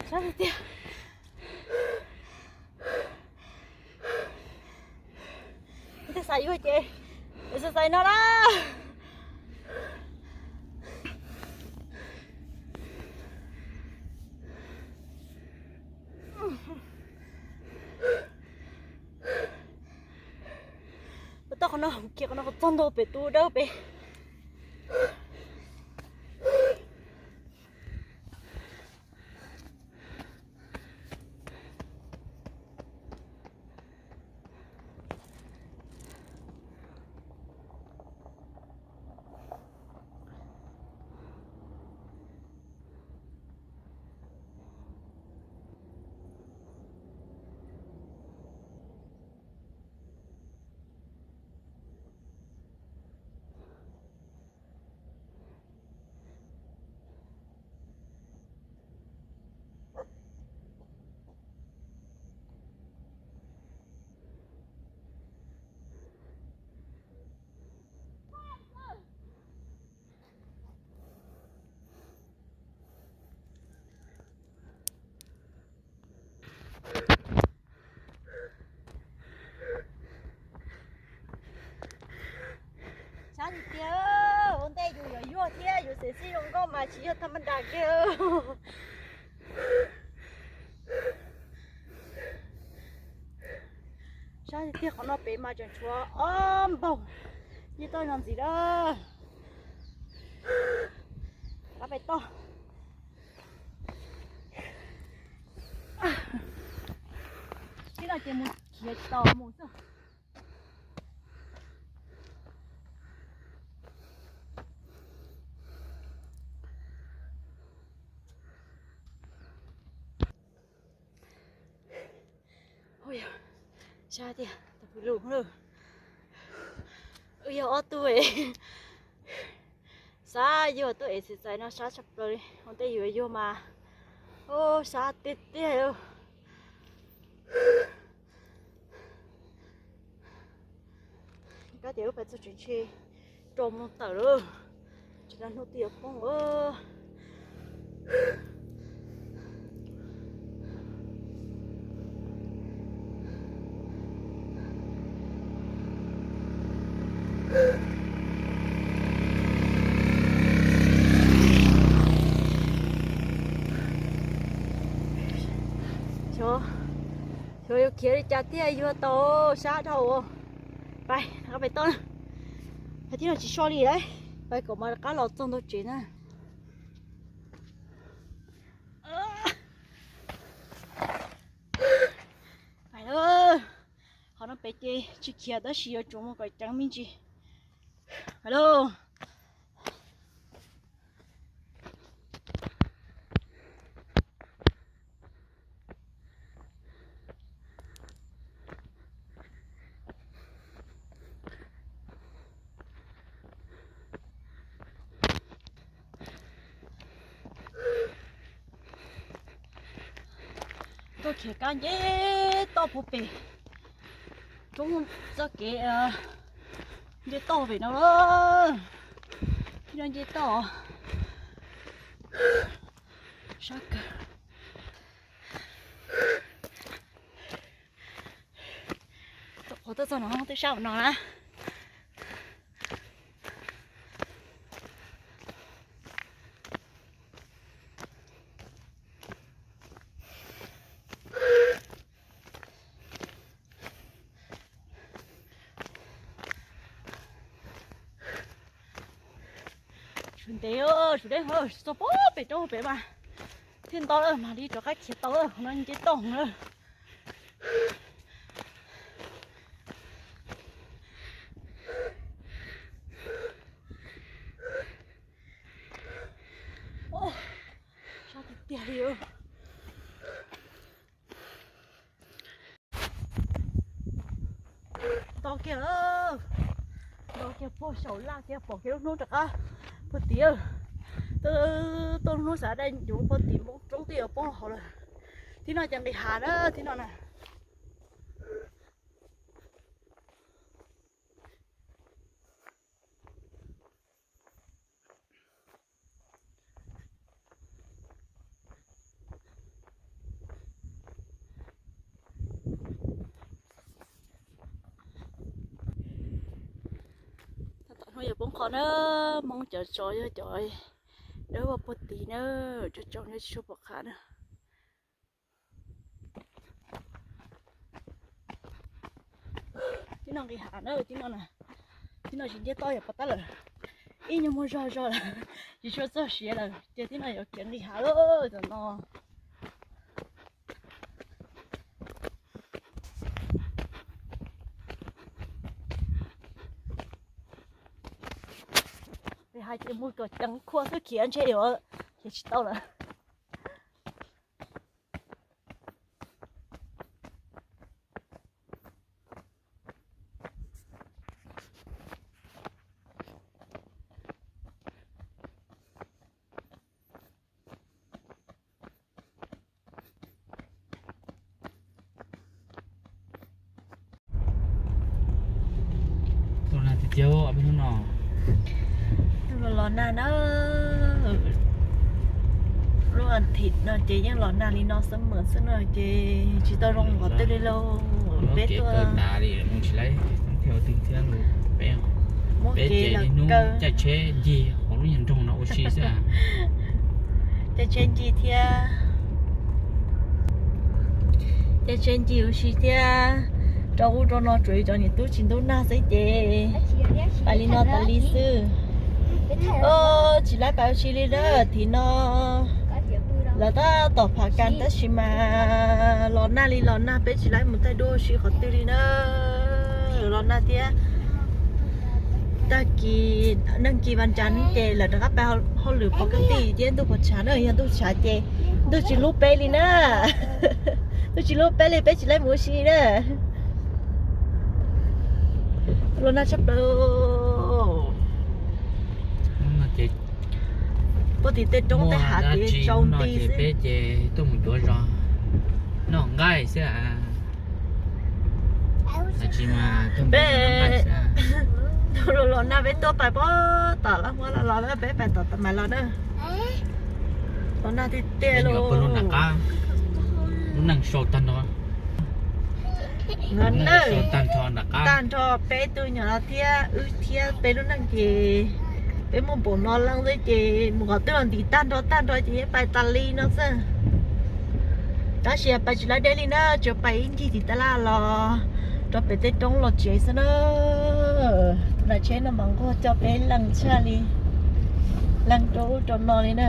Sab tiag tiag. Twb xav yuav ces exercise no na. Puas tau qhov no, kiag qhov no kom txog ntua pem tus dawb pem. Sab tiag tiag, ua ntej yus yuav yuag thiab yus xev xij zoo nkauj mas tsis yog tham ma das kiag. Sab tiag tiag, qhov no pem mas tseem tshuav ob npaug, yeej toj no ntxiv lawm. Qab pem toj. Tib no ces mus khiav tsis tau mus xwb. Sab tiag, tau pw lug lawm. Wb yog ob tug es xav yuag tuaj exercise no sab tshaj plaws li, ua ntej yus yuag mas sab tiag tiag. Kab tias wb pais txog tsev ntshe rau moo tawm lawm, tsis tas hnub twb yuav poob. Xyov yuav khiav li cas thiaj yuav tau, sab dhau. Pais, pais toj na. Hais tib no tsis so li lawm, pais kom mas rov qab los txog ntua tsev na. Pais lawm. Qhov no pem ces tsis khiav tab sis yuav tsum mus kom ceev me ntsis. Pais lauj. Tuaj khiav kab nce toj puag pem roob txoj kev nce toj pem no lawm. Nce toj sab kawg. Qhov tuaj txog no twb sab no na. Sum ntev, sum deb, txog pem roob pem mas thiaj nto lawm mam li rov qab khiav tau, qhov no nce toj lawm. Sab tiag tiag li. Nto kiag, nto kiag puag saum laj kiag pom kiag lub hnub rov qab puag tid. Tuaj hnub xav dai yuav pog tim npoo roob twb yuav poob hauv lawm. Thib no ces nqis hav na, thib no na. Hnub yog poob qho na, Hmoob cov tsov yog cov dawb vaj pog tid na, cov tsov yog tsis tshua pom qab na. Tib no nqis hav na, tib no, tib no tsis ntiab toj yog pov tab lawm. Ib nyuag muag zog zog lawm, tsis tshua txog siav lawm ces tib no yuav khiav nqis hav lawm tam no. Hais tias mus kom ceev khuaj xwb khiav ntshe yuav khiav tsis tau lawm. Los nag tiag tiag ob peb hnub no. Los los nag na, lub as thiv no ces yeej los nag li no xwb mas xwb no ces tsis tau zoo qhov twg li lauj. Peb tuaj muab kev los kaw, caij tsheb ncig hauv lub nyuag nroog no ua si xwb. Caij tsheb ncig thiab, caij tsheb ncig ua si thiab. Rau ub rau no tsuas yog cov niam tub tsis ntub nag xwb ces pais li no tas li xwb. Tsis laib pais ua si li na, thiv no lawv tab tom phav kas tab sis mas los nag li los nag peb tsis laib mus taij duab ua si qhov twg li na. Los nag thiab. Tag kis neeg kis vas cas ces lawv rov qab pais hauj lwm pov kab tij thiab ntuj pov tshav na, yog ntuj tshav ces ntuj tsis hlub peb li na. Ntuj tsis hlub peb li peb tsis laib mus ua si na. Los nag tshaj plaws. Puag tim tej roob tej hav tid tsaus nti xwb. Peb ces tuaj mus cuav zos noj nqaij xwb. Peb los nag peb tuaj pais puag tom Laj Huab los los peb pais tom Tam Maiv los na. Los nag tiag tiag li. Lub neej sau tag nrho, tag nrho peb tug nyuam no thiab wb thiab peb lub neej ces peb muaj npaum no leej xwb ces mus qhov twg los ntim tag nrho tag nrho ces yeej pais tas li no xwb. Tab sis pais tsis laib deb li na, tsuas pais ib ncig tim tab laj los rau pem tej roob los tsev xwb na. Tus nav tsheb no mas nquag coj peb leej tshaj li, leej rau ub rau no li na.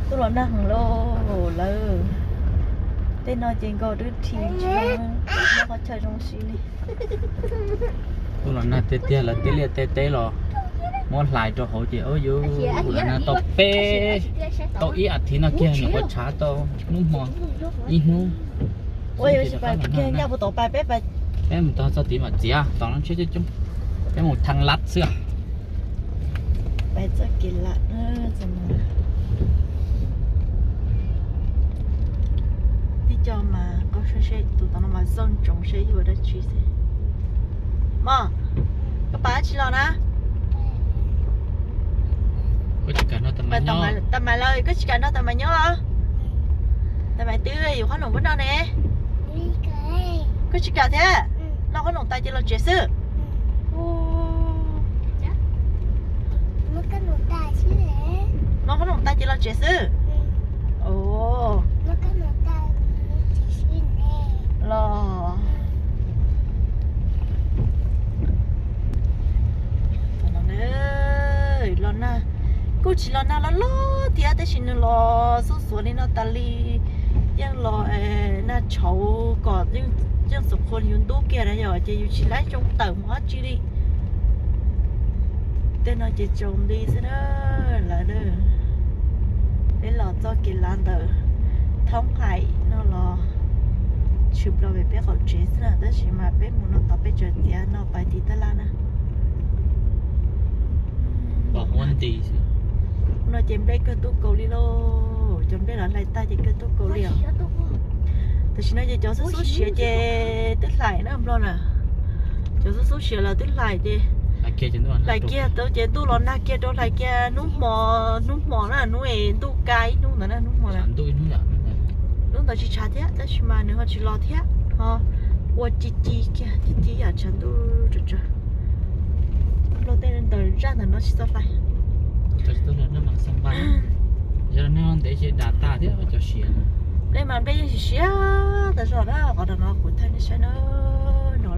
Tuaj los nag heev lauj lawm. Tej no ces nkaus twb rhi tsis zoo, qhov chaw zoo siv li. Tuaj los nag tiag tiag lawm, tej liaj tej teb los muab hlais rau hauv ces ub yuv, los nag tau peb, tau ib as thiv no kiag nyuam qhuav tshav tau hnub hmo ib hnub. Ua yog tsis pais kiag nyaj puas tom pais peb pais. Peb mus txog tid mam txiav tos no tsheb coob coob, peb mus thaj lab xwb. Pais txoj kev lam, tib co mas koj saib seb tus tod no mas zoo ntsoov seb yuav dab tsi xwb. Mog, koj pais dab tsi los na? Tam Maiv los koj tsis kam nrog Tam Maiv nyob los? Tam Maiv twb yuav qhob noom npab no ne. Koj tsis kam thiab? Noj qhob noom tas ces los tsev xwb. Noj qhob noom tas ces los tsev xwb. Los los nag, kuj tsis los nag los loj thiab tab sis nws los xuj xuav li no tas li. Yeej los nag tshauv kom yeej xub qhua yus ntub kiag na yom, ces yus tsis laib tsoo tawm mus dab tsi li. Tej no ces tsaus nti xwb na lawm. Peb los txoj kev lav ntawm Thoob Haim no los Tshwm plaws pem peb qaum tsev xwb na, tab sis mas peb mus no tod peb tseem tiav no pais tim tab laj na. No ces nplej kawg tub kaus li lauj, cov nplej los hlais tag ces kawg tub kaus li os. Tam sim no ces cov xub xub siav ces twb hlais na nplog na. Cov xub xub siav los twb hlais ces hlais kiag tau ces ntuj los nag kiag rau hlais kiag hnub hmo, hnub hmo na, hnub es ntuj ka ib hnub ntawd na, hnub hmo na. Hnub ntawd tsis tshav thiab tab sis mas nws ho tsis los thiab, ho ua ci ci kiag ci ci yam tshav ntuj tsawv tsawv. Nplog tej ntawm zaj ntawm no tsis tau hlais. Ntev ces das tas thiab cov siav. Nplej mas nplej yeej siav siav tas zog na, qhov no kuv thaij nej saib na, no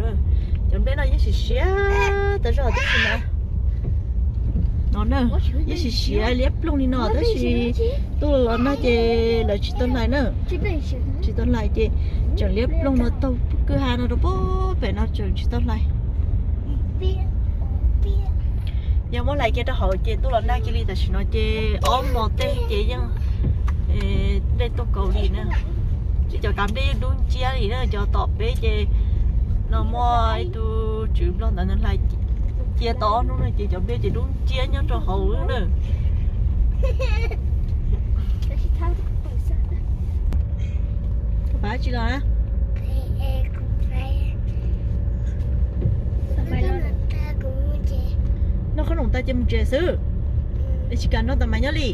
cov nplej no yeej siav siav tas zog tab sis mas no na, yeej siav siav liab ploog li no tab sis ntuj los nag ces lawv tsis tau hlais na. Tsis tau hlais ces tseem liab ploog no taug kwj ha no rau pem no tseem tsis tau hlais. Yog muab hlais kiag rau hauv ces ntuj los nag kiag li, tam sim no ces ob hmos tej ces yeej nplej tuaj kaus li na. Ces cov kav nplej yeej dub nciab li na, cov tom peb ces no muaj ib tug tswv nplog ntawd nws hlais cia tau ob hnub no ces cov nplej ces dub nciab nyob rau hauv na. Pab tsis los na. Noj qhob noom tas ces mus tsev xwb. Es tsis kam nrog Tam Maiv nyob li.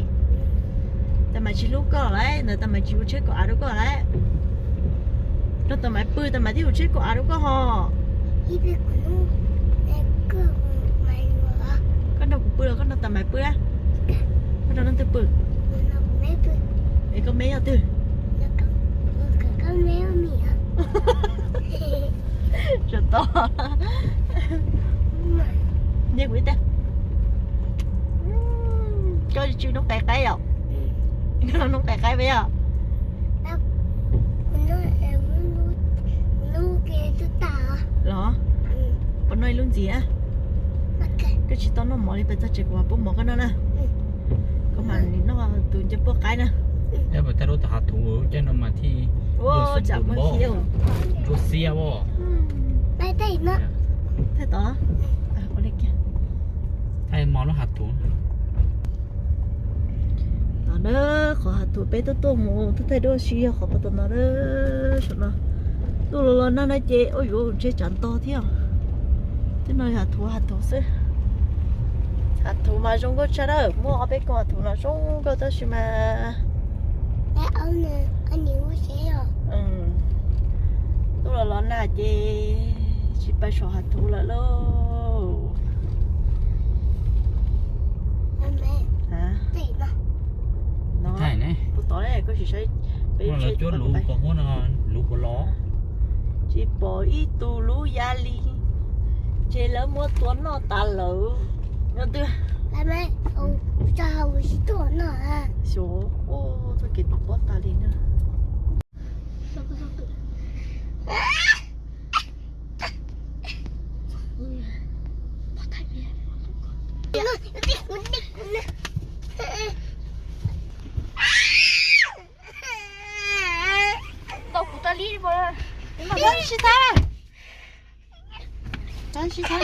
Tam Maiv tsis hlub koj lawm, ntawd Tam Maiv tsis ua tsheb kaum av rau koj lawm. Nrog Tam Maiv pw, Tam Maiv thiaj ua tsheb kaum av rau koj ho. Koj nrog kuv pw los koj nrog Tam Maiv pw? Koj nrog leej twg pw? Es koj me yog twg? Tsov tom. Nce kuv ib teg. Koj tsis tsw noob qes qaib yom? Noob qes qaib peb yom? Los, puas noj ib lub ntxiv? Koj tsis tau noj mov li, peb txog tsev kuv mam pub mov koj noj na. Koj mam noj tus ncej puab qaib na. Ua tsam muaj hiav. Thaij tod. Ua li kiag. Tom na, qhov hav thuv peb tuaj tuaj mus tuaj thaij duab si yog qhov pem tom no na, saum no. Ntuj los los nag no ces ua yuav ntshe tsam ntog thiab. Twb no yog hav thuv hav thuv xwb. Hav thuv mas zoo nkauj tshaj na, muaj ob peb koog hav thuv no zoo nkauj tab sis mas ntuj los los nag ces tsis pais saum hav thuv lawm lauj. Thaij ne, kuv tod ne, koj sim saib peb cuab lub pos huab no, lub puas los. Tsis pom ib tug lub ya li, ces lawv muab tua noj tas lawm. Xyov, ua txoj kev pom pob tas li na. Tau kuv tas li, sib thab. Sib thab.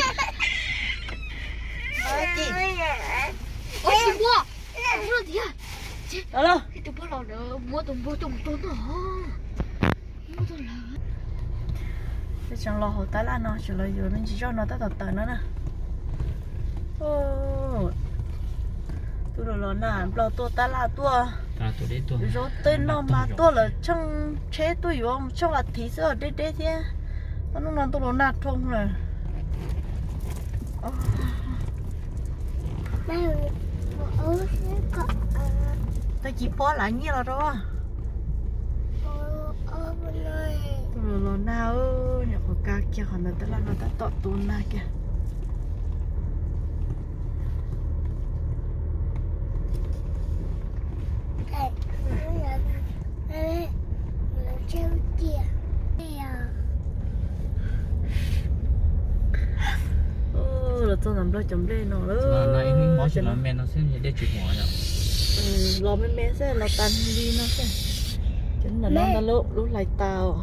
Ua tus npua, tus npua tiag. Tus npua los muab tus npua coj mus tua noj. Peb tseem los hauv tab laj no, tseem los yuav me ntsis zoj no tab tom tawm no na. Ntuj los los nag, Nplog tuaj tab laj tuaj, yuav zaub tej noj mas tuaj lawm tsheej tsheb tuaj yuav tsheej vas thiv xwb deb deb thiab. Ob hnub no ntuj los nag dhau lawm. Tag kis pob lav nyiaj los rau. Ntuj los los nag, nyuam qhuav kaj kiag qhov ntawd tab laj no tab tom tu nag kiag. Los txog ntawm Nplog cov nplej no lawm. Los me me xwb, los tas li no xwb. Cov ntawm no ntag lauj, lub hlais tas os.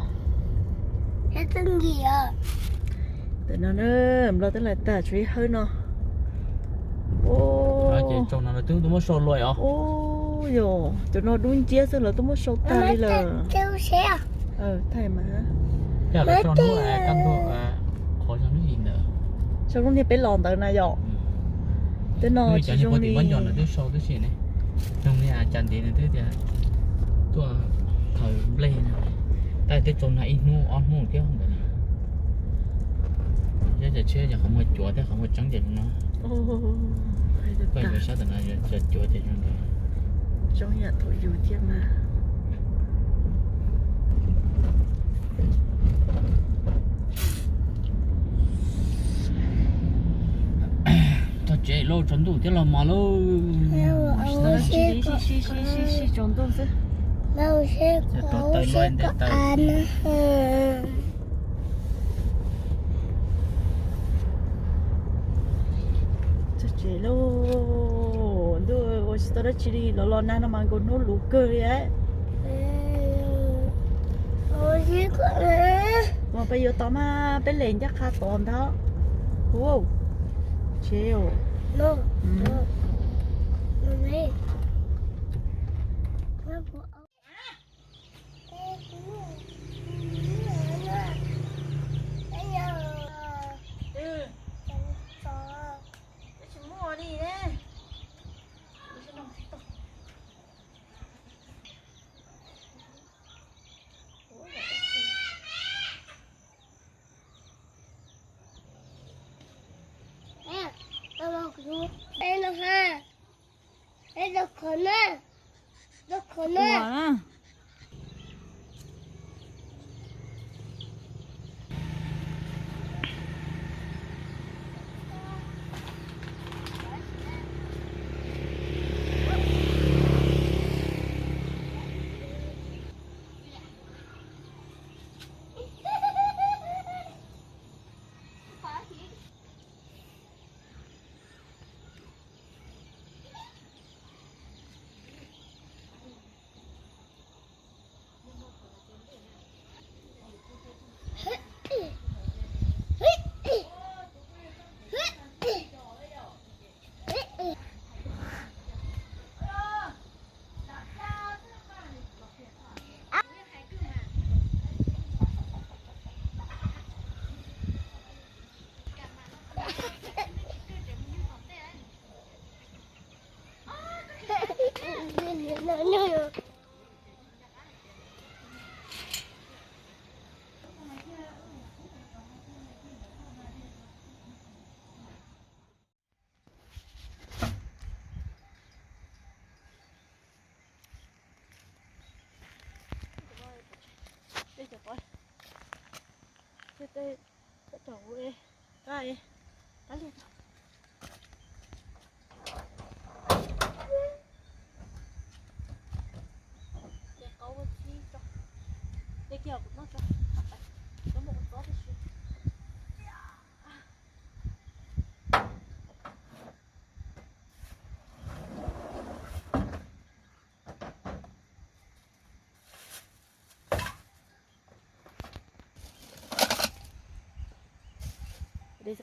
Ntawm no na, Nplog twb laim tag tsuas ib hawb no. Ces tsoom no twb muab sau lawm os. Yog cov no dub nciab xwb lawv twb muab sau tag li lawm. Thaij mas. Sau lub niag peb los ntawd na yom. Twb no tsis zoo li. Zoo li cas ntev no twb tuaj khaws nplej na, tab twb tsaus nag ib hnub ob hnub thiab ntawd. Yog cov tshiab yog qhov muag cuav thiab qhov muag tseeb ces no. Koj yuav sab tam no yog cuav ces zoo ntawd. Zoo yam thaum yus thiab mas. Txog tsev lauj, tsaus ntuj thiab los mos lauj. Sib sib tsaus ntuj xwb. Tau taws no nte taws. Txog tsev lauj, ntuj ua tsis tau dab tsi li, los los nag no mas nkaus hnub luv kawg li. Mas peb yuav tau mas peb lem ncaj qha tod ntag. Ua tsev.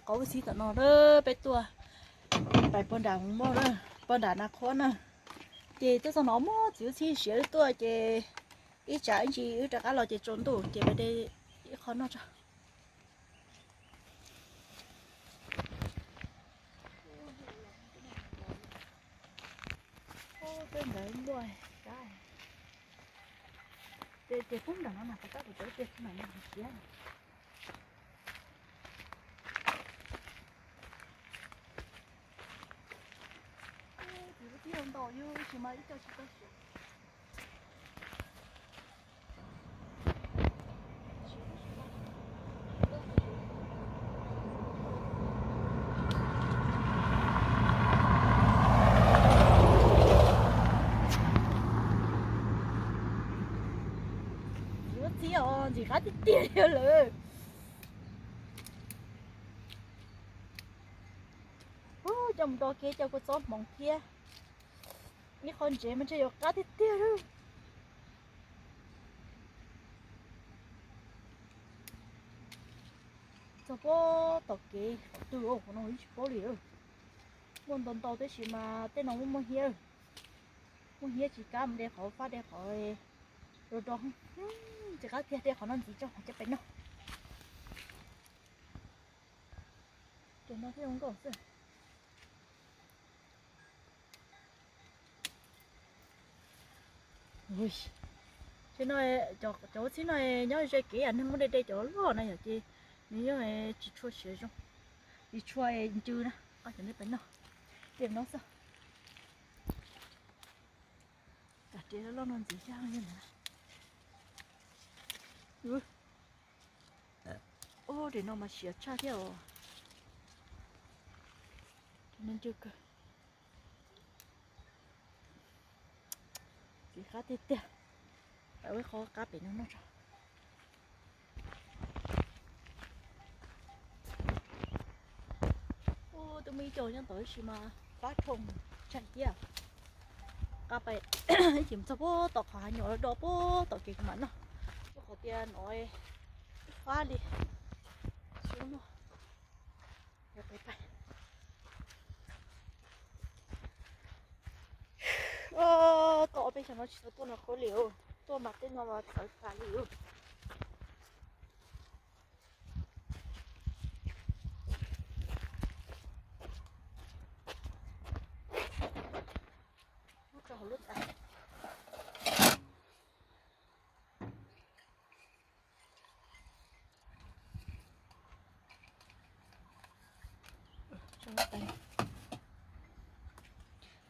Qauv txhib tom no na, peb tuaj pais pog nram Hmoob Moj na, pog nram Nas Khuab na. Ces tuaj txog no muaj txiv txhib siav wb tuaj ces ib tsam ib ntsis wb rov qab los ces tsaus ntuj ces peb de ib qho noj tso. Peb ntawd npua kab. Ces pub nram no mas, tab kuv cov tiag pub nram no siav. Tsis ntau yus tsis mas ib co tsis tau siav. Yuav txhib os, ntxim qab tiag tiag li lawm. Coj mus do kev coj kua txob hmoov thiab. Ib qho ntsev mas ntshe yuav qab tiag tiag lawm. Puag tom kev qhov twg, qhov no yeej tsis paub li. Muaj ntau ntau tab sis mas tej no muaj muaj hiab, muaj hiab tsis kam mus de qhov fab de qhov do do. Tsis qab tiag, de qhov no ntxiv tso, coj pem noj. Cov no thiaj zoo nkauj xwb. Cov ua txhib no nyob ze kev, yam neeg muab de de cov loj na yom, ces nws yeej tsis tshua siav zoo, tsis tshua ncw na. Cov no pem noj, pem noj xwb. Kam riam loj no ntxiv xwb. Ub, daim no mas siav tshaj thiab os. Ncw kawg. Txiv qab tiag tiag. Tawm ua qhov qab pem no noj tso. Ub, twb muaj ib co nyob tod tab sis mas fab rhooj tshaj thiab. Qab pem, ib chim txog puag tom qhov hav nyuam do puag tom kev kuv mam noj, rau qhov tias no fab li. Xyov no, tuaj ob peb xyoos no tsis tau tuaj no qhuav li, tuaj mas tej no mas txawv tas li.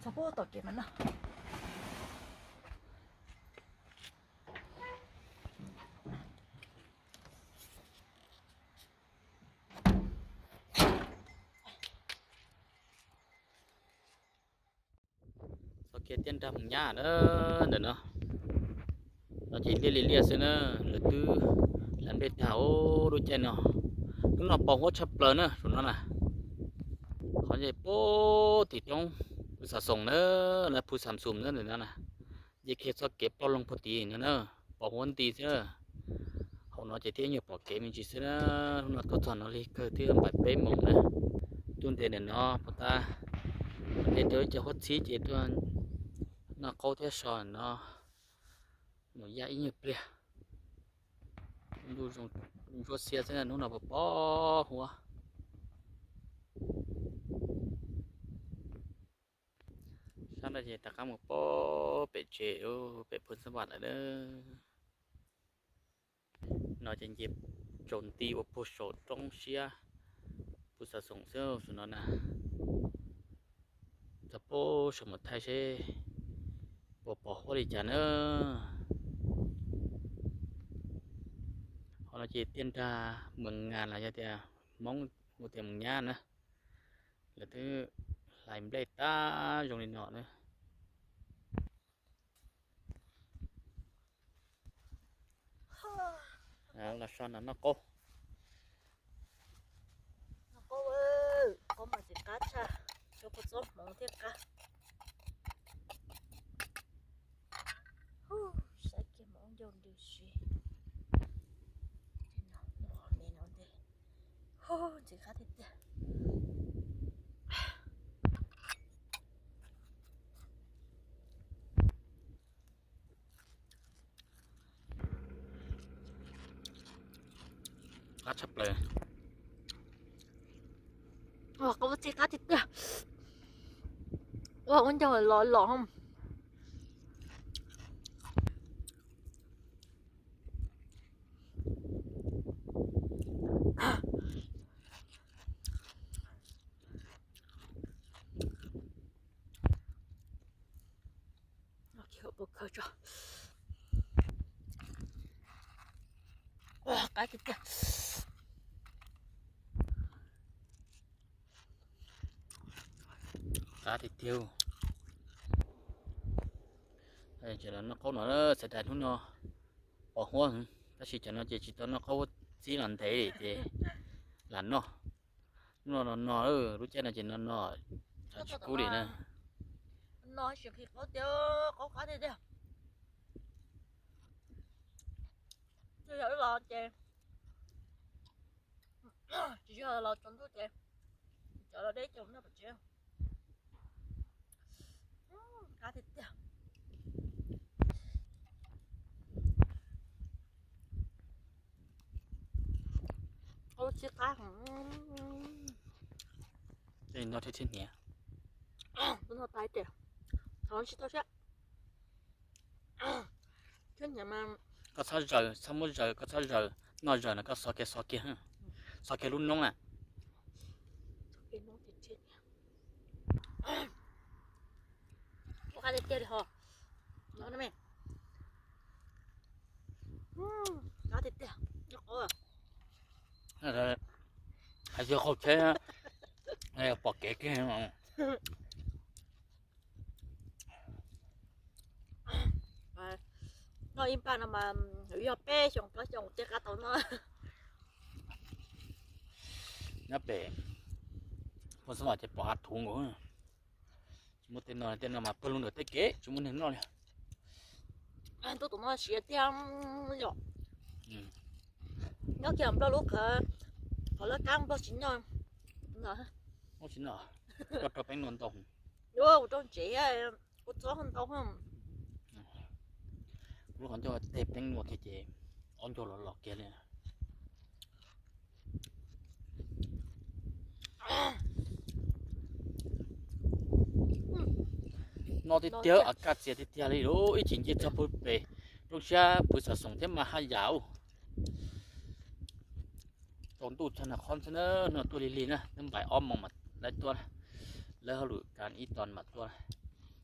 Txog puag tom kev mas noj. Txoj kev tiaj nrag mus nyab na, ntawm no, no ces liaj li liaj xwb na, lawv twb hlais nplej tag os lub caij no. Hnub no pos huab tshaj plaws na, saum no na. Qhov nce puag tim roob Phu Xam Xoom na, Phu Xam Xoom na ntawm no na. Nce kiag txoj kev ploj loo puag tim no na, pos huab nti xwb. Hauv no ces thiaj nyuag pom kev me ntsis xwb na. Hnub no tuaj txog no li kawg twb npaim peb moos na. Tuaj ntev ntawm no puas tas, ntev rau ib co huab txhib ces tuaj noj qaub thiab so no. Mus yaj ib nyuag pliag. Ntuj zoo ntsuab xiab xwb, hnub no pos pos huab. Sab no ces rov qab mus pem tsev, pem Phu Xam Vam lawm na. No ces nce tsaus nti ua puag saum roob siab Phu Xam Xoom xwb saum no na. Txog puag saum mus thaij seb puas pos huab li cas na. Qhov no ces tiaj nrag Mees Ngas los yog tias Hmoob hu tias Mees Nyab na. Lawv twb hlais nplej tag zoo li no na. Los so no noj qaub. Noj qaub, qaub mas tsis qab tshaj, tsuas kua txob hmoov thiaj qab. Saib kiag mas ncauj ntws si. Noj qhov me no ntej, ntxim qab tiag tiag. Qab tshaj plaws. Ua, qaub txij qab tiag tiag. Ua, ua ncaug los los. Qab tiag tiag. Qab tiag tiag. Ces los noj qaub no, sawv daws, hnub no pos huab, tab sis cov no ces tsis tau noj qaub, txib los ntev ces lam noj. Hnub no no no, lub caij no ces no no, tsis kub li na. No tsis nqhis qaub tiag, qaub qab tiag tiag. Yog wb los ces Tsis yog los tsaus ntuj ces cov los deb ces noj pem tsev. Qab tiag tiag. Ub, tsis qab. Tej no thiab thiab hniav. Tus no tas tiag. Thov tsis tau siab. Thiab hniav mas koj txhob zaws, txhob muab zaws, koj txhob zaws, noj zaws no koj xo kiag xo kiag, xo kiag lub noob na. Ua qab tiag tiag li ho. No me. Qab tiag tiag. Hais tias qaum tsheb pom kev kiag. Noj ib npaj no mas yog peb xyoos plaub xyoos thiaj qab tau noj. Nyob pem Phooj Xab Vam ces pom hav thuv nkaus. Tsis muaj tej no, tej no mas pawg lug ntawm tej kev tsis muaj neeg noj li. Tuaj tus no siav tiag yom. Nyob kiag nplog lub qhov, qhov laj kab nplog tsis noj. Noj tsis noj, koj rau peeb nua ntau. Ua kuv rau ntsev, kuv txob ntau. Lub qhov ncauj tej peeb nua kiag ces ob ncauj los los kiag li. No tiag tiag, a kaj txias tiag tiag li lauj, ib chim nce txog puag pem roob siab pw xov xoom thiab mas haj yam ub. Tsaus ntuj tshaj no qhov xwb na, no tuaj lig lig na, twb npaim ob moos mas lawv tuaj, lawv hauj lwm kas ib tog mam tuaj.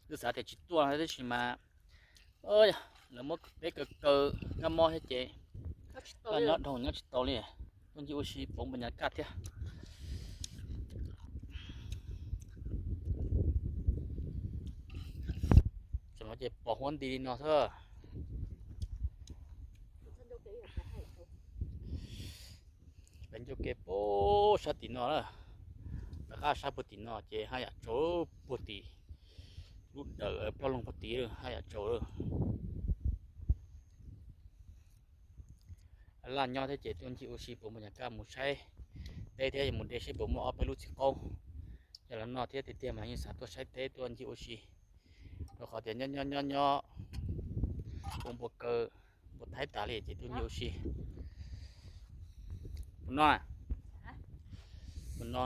Twb xav tias tsis tuaj tab sis mas lawv muab peb kaw kaw kab mob thiab ces nyob dhau nyob tsis tau li. Tuaj ncig ua si pov npa nyas kaj thiab. Tam no ces pos huab nti li no xwb. Peb ncauj ke puag sab tim no na, peb qab sab puag tim no ces haj yam tsaus puag tim lub dawm plaub loog puag tim haj yam tsaus. Laj nyob thiab ces tuaj ncig ua si puas muaj nyag kaj mus saib teb thiab mus de saib puas muaj ob peb lub txiv qaub. Yog los no thiab tiag tiag mas yeej xav tuaj saib teb tuaj ncig ua si, rau qhov tias nyob nyob nyob nyob ua npua kaw npua thaib tas li ces tuaj ncig ua si. Mus no, mus no.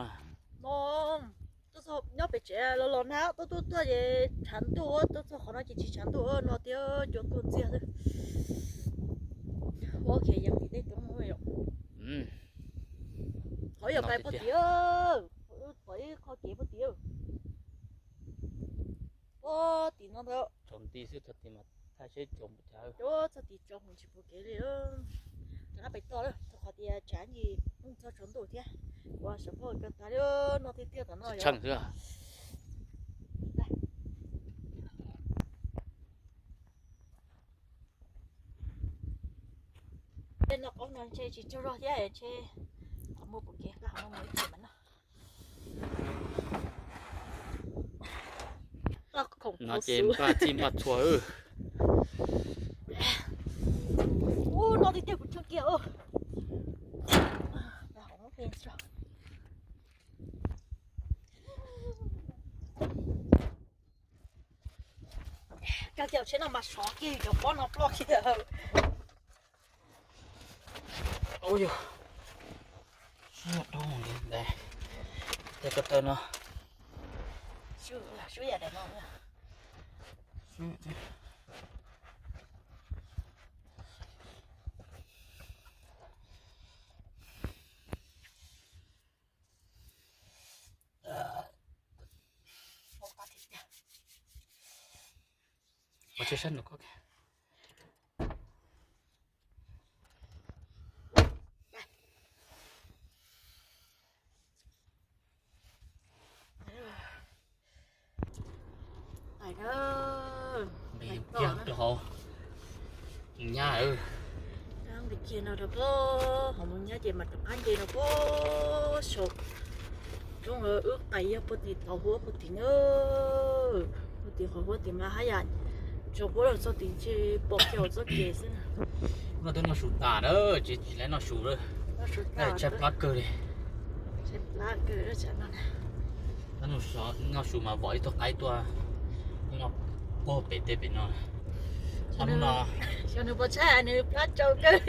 Nyob pem tsev los los nag tuaj tuaj tuaj ces tshav ntuj, tuaj txog qhov no ces tsis tshav ntuj no tiag, cua tuaj ntxiag xwb. Ua khiav yees tim tej roob no yom. Qhov yog pais puag tim, pom ib qho kev puag tim. Puag tim no ntag. Tsaus nti xwb txog tim mas thaij seb tsaus npaum cas. Txog tim tsaus tsis pom kev li. Tam no pais toj lawm, rau qhov tias tshav ntuj txog tsaus ntuj thiab. Ua sav poj ka tas li no tiag tiag tam no yom. Tej no qaub no ntshe tsis tsaug zog thiab ntshe qhov muaj pom kev, qhov muaj ib chim mas no. No ces npaj txij npaj txhua. Ub, no tiag tiag kuv tshee kiag. Cog kiag tsheb no mas sov kiag cov pob no ploj kiag. Ub yog, sib dhau li ntawd. Tej ko taw no. Ua tsheb sab nraud ko. Nqis kiag rau hauv nyab. Nqis kiag no rau puag hauv nyab ces mam rov qab nce no puag saum roob. Wb qais yog puag tim tod huab puag tim na, puag tim qhov huab tim mas haj yam tsaus huab los txog tim ntshe pom kiag hauv txoj kev xwb. No twb noj su tas na, tsis tsis laiv noj su lawm, tshaib plab kawg li. Plab kawg tsam no. Noj su mas vom ib tug qaib tuaj noj puag pem tej pem no. Xyov nws puas tshaib nws plab tsau kawg.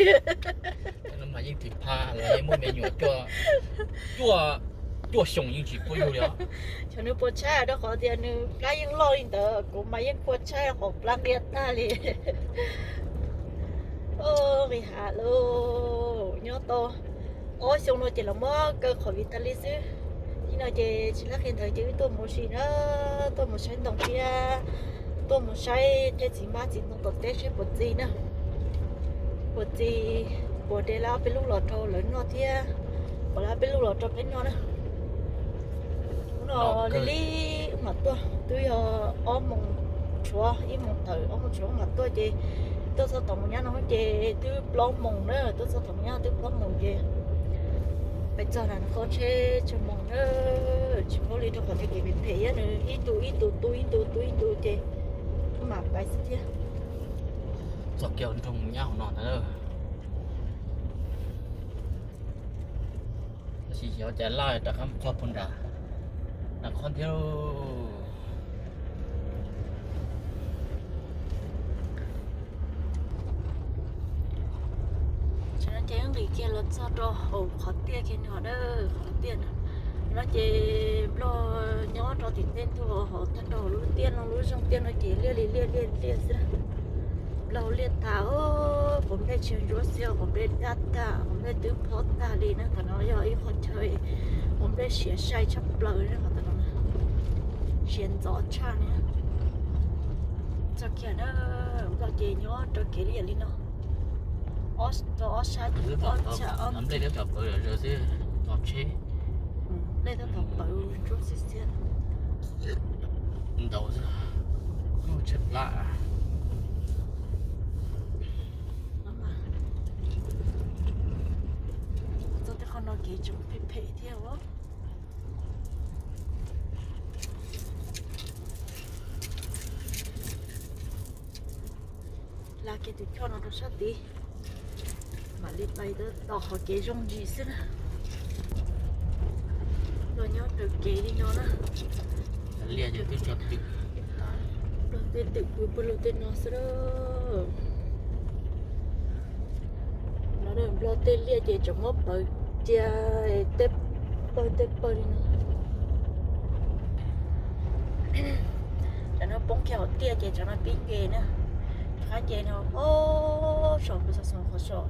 Mas yeej thim pha los yeej muaj me nyuam cuaj xyoo yeej tsis puab yug li os. Xyov nws puas tshaib rau qhov tias nws plab yeej loj li ntawd, kuv mas yeej kua tshaib qhov plab nqia tag li. Nqis hav lawm, nyob tau ob xyoo no ces los muab kaw qhov vitalis xwb. Nim no ces tsis laj qhia ntawd ces wb tuaj mus ua si na, tuaj mus saib ntoo thiab tuaj mus saib tej txiv hmab txiv ntoo tom teb seb puas txi na, puas txi, puas de lawv ob peb lub los rau lawv noj thiab, puas lawv ob peb lub los rau peb noj na. Hnub no lig lig wb mam tuaj, twb yog ob moos tshuav, ib moos tawm ob moos tshuav wb mam tuaj ces tuaj txog tom mus nyab no ces twb plaub moos na, tuaj txog tom mus nyab twb plaub moos ces peb txog na kho tsheb tsawg moos na, tsis paub li rau qhov tias kev phem phem thiab nws ib ntus ib ntus tu ib ntus tu ib ntus ces wb mam pais xwb thiab. Txoj kev nroog mus nyab hauv no ntag. Tab sis xyov cas laj rov qab mus txog puag nram no qhov thiab. Ces nqis kiag los txog rau hauv qhov tiaj kiag no na, qhov tiaj no ces nplog nyob rau tim tej ntug hauv tag nrho lub tiaj no lub zeej tiaj no ces liaj li liaj liaj liaj xwb. Nplog liaj tas, quav nplej tsis ntsuab xiab, quav nplej daj tag, quav nplej twb phob tag li na. Qhov no yog ib qho chaw quav nplej siav sai tshaj plaws na, qhov no siav ntxov tshaj na. Txog kiag na, nplog ces nyob rau kev li yam li no, rau ob sab, ob nplej thiab cov pawv zom zaws xwb, txog tsheb. Nplej thiab cov pawv ntsuab xiab xiab ntau xwb, tsheb plab. Txog tej qhov no kev tseem phem phem thiab os. Laj kiag tus choj no rau sab tid, mam li pais tos qhov kev zoo ntsis xwb na. Los nyob raws kev li no na. Liaj twb tso twm, tej twm pw pw lug tej no xwb na. Nplog tej liaj ces tseem muab pawv cia tej pawg tej pawg li no. Cov no poob kiag hauv tiaj ces cov no pib nce na. Qab nce no, o, saum pus xov xoos qhov saum,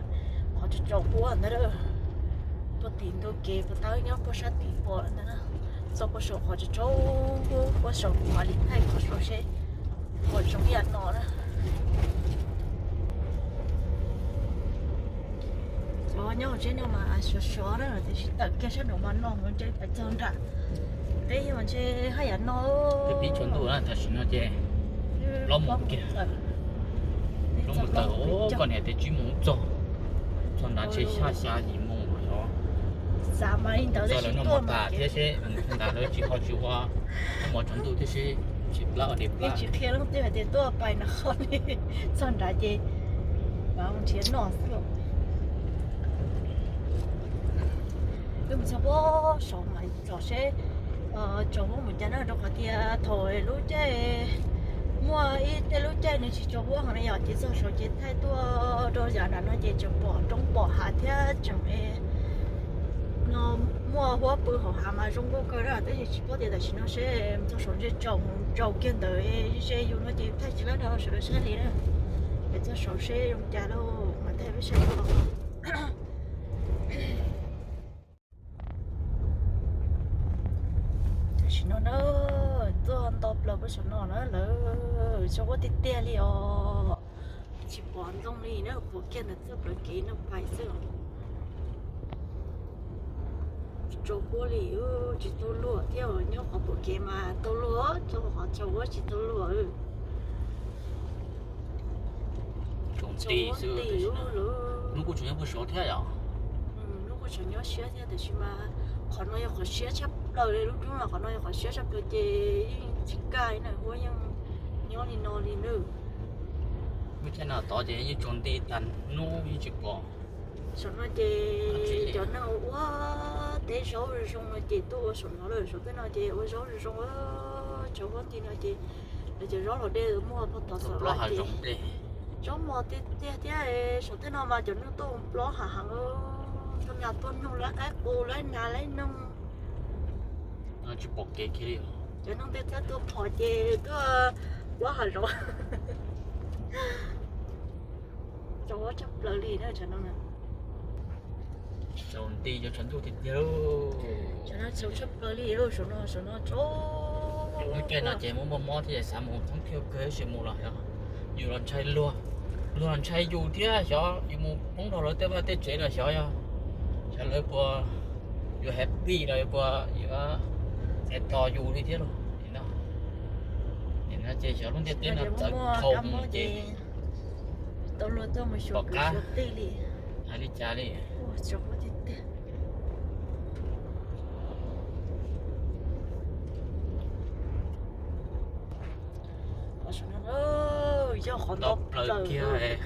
qhov tsaus huab ntag. Puag tim ntug kev puag ta nyob puag sab tim pom ntag na. Txog puag saum qhov tsaus tsaus huab, puag saum kuv mam li thaij qhov saum seb puas zoo ib yam no na. Cov nyob hauv tsheb no mas sov sov na, tiam sis tawm kiag sab nraud mas no mus ntshe pais txog nram teb mas ntshe haj yam no. Pib tsaus ntuj na, tam sim no ces plaub moos kiag. Plaub moos tawm, koj niam tias tsib moos txog, txog nrad ntshe xya xya yim moos los xyov. Xav mas li ntawd, lawv noj mov tas thiab seb, nrad lawv tsis ho tsis ua, noj mov tsaus ntuj thiab seb tsis plab ua dej plab. Tsis qhia leej twg hais tias tuaj pais nram qhov li, txog nrad ces mam nrhiav noj xwb. Wb mus txog puag saud mas txog seb tsaus huab mus cas na, rau qhov tias thaum lub caij muaj ib tej lub caij nws tsis tsaus huab heev na yom, ces txog saud ces thaij tuaj rau yav nram no ces tseem pom roob pom hav thiab tseem no muaj huab pw hauv hav mas zoo nkauj kawg na, tab sis tsis paub tias tam sim no seb mus txog saud ntshe tsaus, tsaus kiag ntawd ze yus no ces thaij tsis lab rau sawv daws saib li na. Peb txog saud seb zoo cas lauj mas thaij peb saib. Tam sim no na, tuaj nto plaws puag saum no na, lawv tsaus huab tiag tiag li os. Tsis pom ntoo li na, pom kiag ntawm txoj plawv kev no pais xwb. Tsaus huab li, tsis tau luam thiab, nyob qhov pom kev mas tau luam, tsaus qhov tsaus huab tsis tau luam. Tsaus nti xwb. Hnub kuj tseem nyob puag saud thiab yom. Hnub kuj tseem nyob siab thiab, tiam sis mas qhov no yog qhov siab tshaj plaws li, lub roob los qhov no yog qhov siab tshaj plaws ces yeej tsis kaj li na, huab yeej nyob li no li na. Lub caij no tod ces yeej tsaus nti tag hnub yeej tsis pom. Saum no ces cov neeg ua teb zaub zoo no ces tuaj ua saum no lawm, saum tej no ces ua zaub zoo, tshav huab ti no ces lawv cov zaub los dej muaj pog tom xav ua ces zaub mos tiag tiag thiab. Saum tej no mas cov neeg tuaj ua plob hav heev, tuaj nyas tuaj noog lawv qaib qus lawv nas lawv noog. Tsis pom kev kiag li. Cov neeg tej tuaj phom ces tuaj plob hav zoov. Zoo tshaj plaws li na, zoo nti cov tshav ntuj tiag tiag. Zoo tshaj plaws li, saum no, saum no, lub caij no ces muaj muaj mob thiab xav mus thoob thiab kawg sis mus los xyov yus los ntshai luag, luag los ntshai yus thiab xyov yus mus poob rau lawv tej vaj tej tsev los xyov yog, xyov lawv puas yuav happy los yuav puas yuav txais tos yus li thiab lauj. Ces xyov lub ntiaj teb no txawv dhau ces tau luag tuaj mus xyuas kwv xyuas tij li. Hais li cas li. Yog qhov ntau plaws kiag.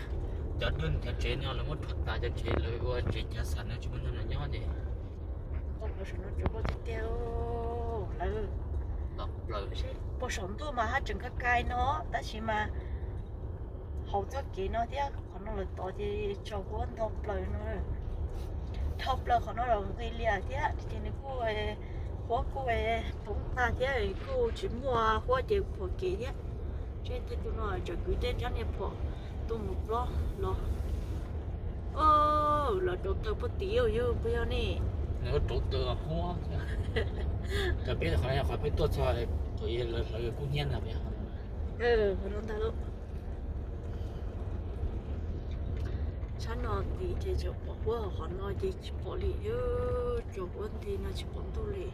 Cov dej cov tsev no lawv muab rhuav tas, cov tsev lawv ua tsev chaw xam no tsis muaj neeg los nyob ces. Lawv, puas saum ntuj mas haj tseem kaj kai no tab sis mas hauv txoj kev no thiab qhov no lawv tod ces tsaus huab ntau plaws no. Dhau plaws qhov no los nqis lias thiab ces nws kuj huab kuj poob tag thiab kuj tsis muaj huab ces phuam kev thiab. Ces tej tus no tseem kwv tej rab niag phom tuaj mus plob los. Lawv rauv taws puag tim yus puas yog ne? Lawv rauv taws huab. Qhov peb, qhov no yog qhov peb tuaj txog, lawv hlawv kuj hnyiab ntag. Qhov no ntag lauj. Sab no tid ces tseem pom huab, qhov no ces tsis pom li, tsuas huab nti no tsis pom ntuj li.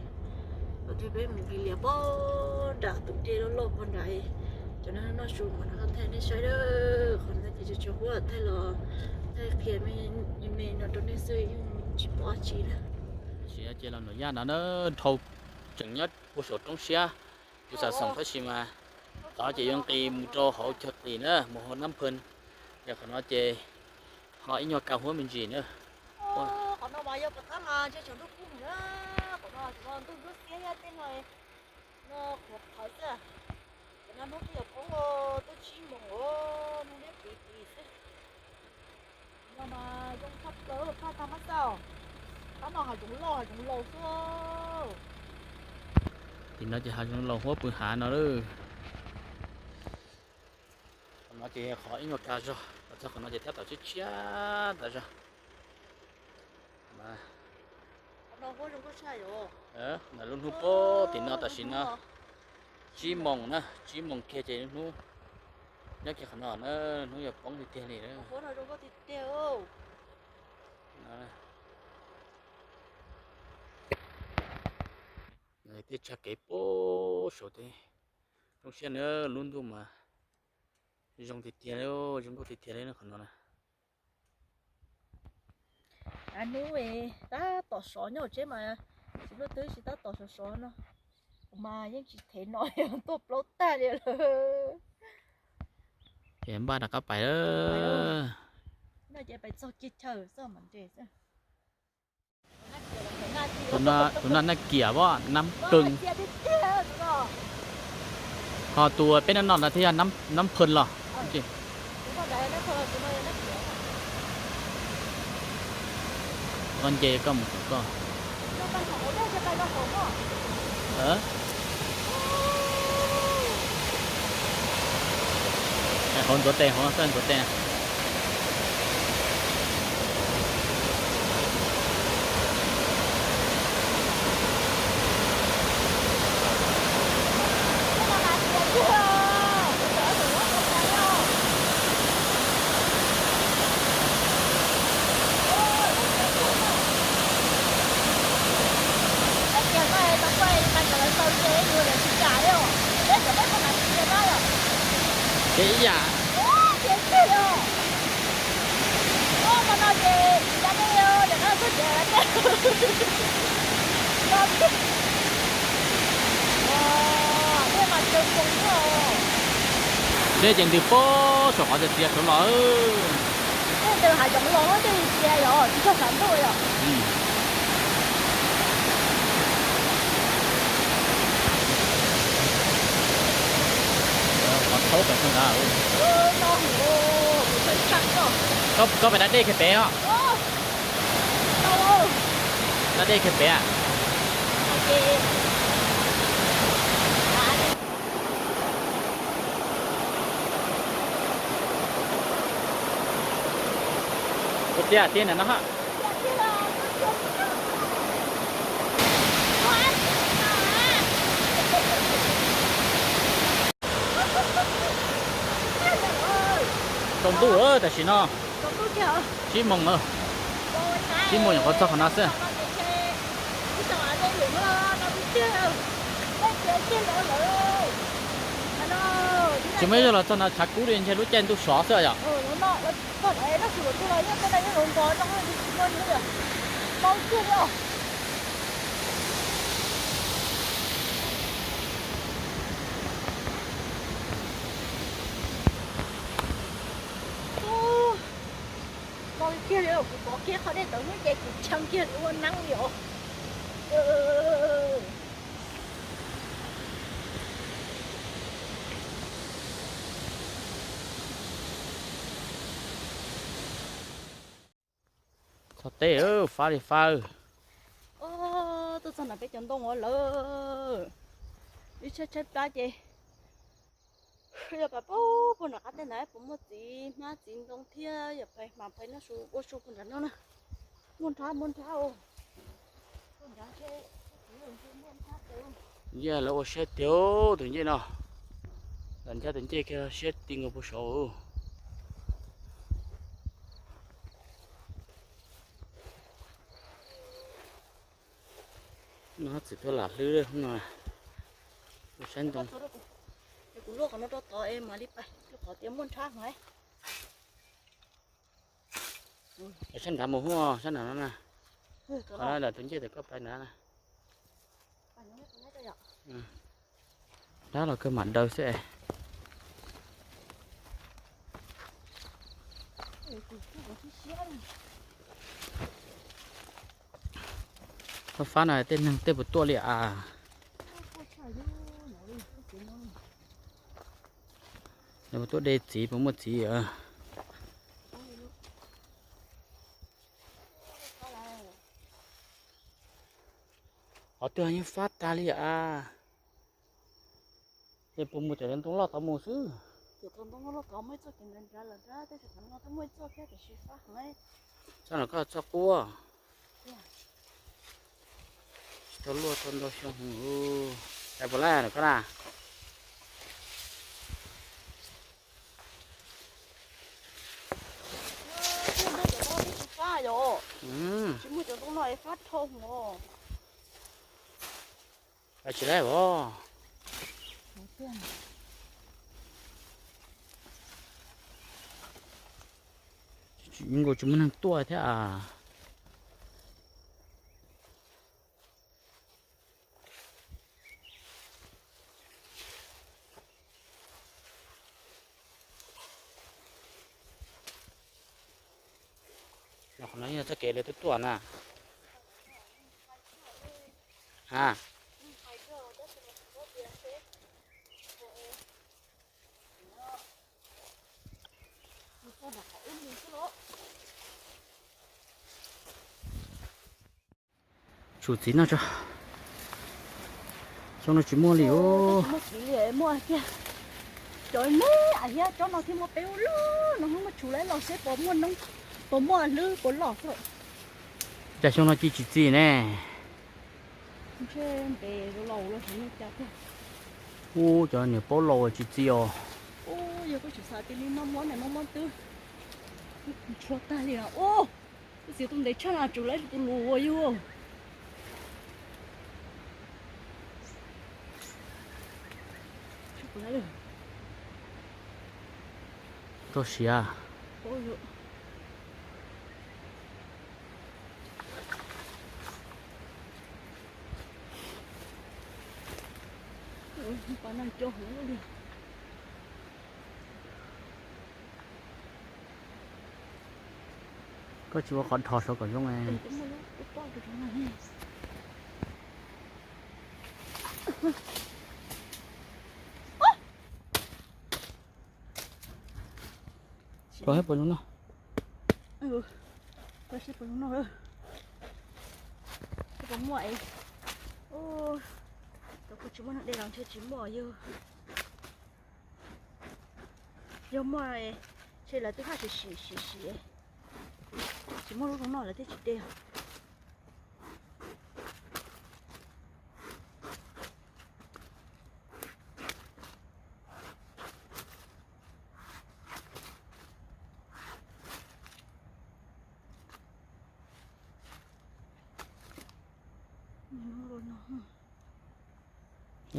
Os, peb mus nqis lias pog nram tus dej loj loj pog nrad, cov no noj su mas no thaij nej saib. Qhov no ces tsuas huab thaij los thaij qhia me me no rau nej xwb, yeej tsis pom dab tsi na. Tab sis ces los Nus Yaj no na, dhau tseem nyob puag saum roob siab, kuv xav xoom tab sis mas tod ces yuav nqis mus rau hauv cog tim na, mus hauv Nab Phoo, yog qhov no ces ho ib nyuag kab huab me ntsis na. Qhov no mas yog pom qab mas ntshe tsaus ntuj kub mus na, qhov no ntuj ntub xiab thiab tej no, no qhuav qhawv xwb. Cov no hnub twb yuav poob tuaj tsib moos, hnub liab pliv pliv xwb. No mas zoo tshaj plaws, paj tag mab xauj. Qab no hav zoov loj hav zoov laus xwb. Tim no ces hav zoov laus huab pw hav no lawm. Qhov no ces qhov ib nyuag kab zog, los txog qhov no ces tab tom tshiab tshiab tas zog. Ntawm lub hnub pob tim no tam sim no tsib moos na, tsib moos kiag ces lub hnub nyob kiag qhov no na, hnub yuav poob tiag tiag li na. Tej tsag kev pob saum tej roob siab na, lub ntuj mas zoo tiag tiag li, zoo nkauj tiag tiag li qhov no na. Hnub tab tom sov nyob tsheb mas tsis luaj twb tsis tab tom sov sov no, kuv mas yeej tsis thev no, tuaj plaub tag li lawm. Ces npaj rov qab pais lawm. No ces pais txog kiag chaw txoj mam nres xwb. Tus no Naj Kiam, Nab Phooj. Ho tus peb noj no thiaj yog Nab Phooj los. Koj nce koj mus kom koj. Hauv ntxuav tes, hauv ntxuav tes. Ces ib yam. Dej ces ntws pob saum qhov tias txiav saud los. Hav zoov los tej cia yom, tsis tshua xav ntuj yom. Qhov thaub pem xwb ntag. Koj pem dab dej kiag pem os. Dab dej kiag pem. Ua tiag tiag na no ha. Tsaus ntuj tam sim no, tsib moos, tsib moos nyuam qhuav txog qhov no xwb. Tsis muaj ib zaug los txog no tshav kub li, ntshe lub caij ntuj sov xwb yom. Ua kiag li, kuv pov kiag qhov dej tawm hnub ces kuv tshee kiag li ua neeb li os. Txog teb, fab li fab. Tuaj txog nram peb cov ntoo ua lawm. Ib tshaib tshaib plab ces yog pais puag puag nram qab teb ntawd puas muaj txiv hmab txiv ntoo thiab yog pais hma pais noj su ua su puag nram no na. Muaj nrhab muaj nrhab. Ncej lawv ua siab tiag tus ncej no. Lawv ncaj tus ncej kiag siab ti nkaus puag saud. No txiv tuaj lam hlwb no. Ua saib ntoo. Kuv luaj qhov no rau tod es mam li pais, rau qhov tias muaj nrhab heev. Sab nrad mus huaj sab nrad no na. Qhov no tus ncej tawm koj pais nrad na. Dab los kawg mam daws xwb es. Fab fab no tej neeg tej puas tuaj li as? Nws puas tuaj de txiv puas muaj txiv a? Qhov twg yeej fab tag li as? Ces puas mus cov ntoo loj tod mus xwb? Txoj no koj txoj quab. Tsis tau luaj tau ntau xyoo. Hais puas laij no koj na? Tsis muaj cov ntoo no es fab dhau hos. Tsis laij os. Nkaus tsis muaj neeg tuaj thiab as. Qhov no yog txoj kev lawv tuaj tuaj na. A, tsum txiv noj tso. Xyoo no tsis muaj li os. Muaj txiv li, muaj kiag cov me as thiab, tsob no thiaj muaj peb ub lub no, muaj tsum lawm los seb puas muaj noob, puas muaj hlwb puas loj xwb. Cas xyoo no ci tsis txi ne? Ntshe npe laus los xyov yog cas tiag. Ub, cov niam paub laus tsis txi os. Ub, yog koj tsis xav tias li mob mob ne, mob mob twb ntshua tag li os. Ub, koj txiv tus ntev tshaj no tsum lawm tus lus ua yug. Rau siav. Koj tsis ua qhov dhos saum kom zoo. Koj puas zoo noj? Koj puas muaj? Kuv tsis muaj neeg de los ntshe tsis muaj yog. Yog muaj, ntshe lawv twb haj sim sim sim sim, tsis muaj lub zoo noj lawv thiaj tsis de.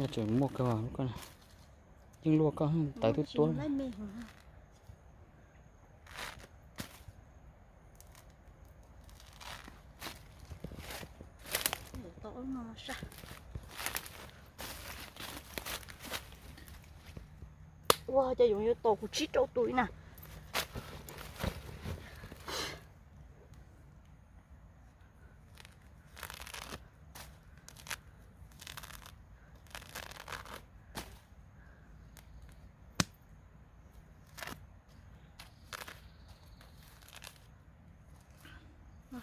Tseem muaj kawg, yeej luaj koj tawv tuab tuab. Ua cas yuav yuav tau kuv tsib rau tus li na.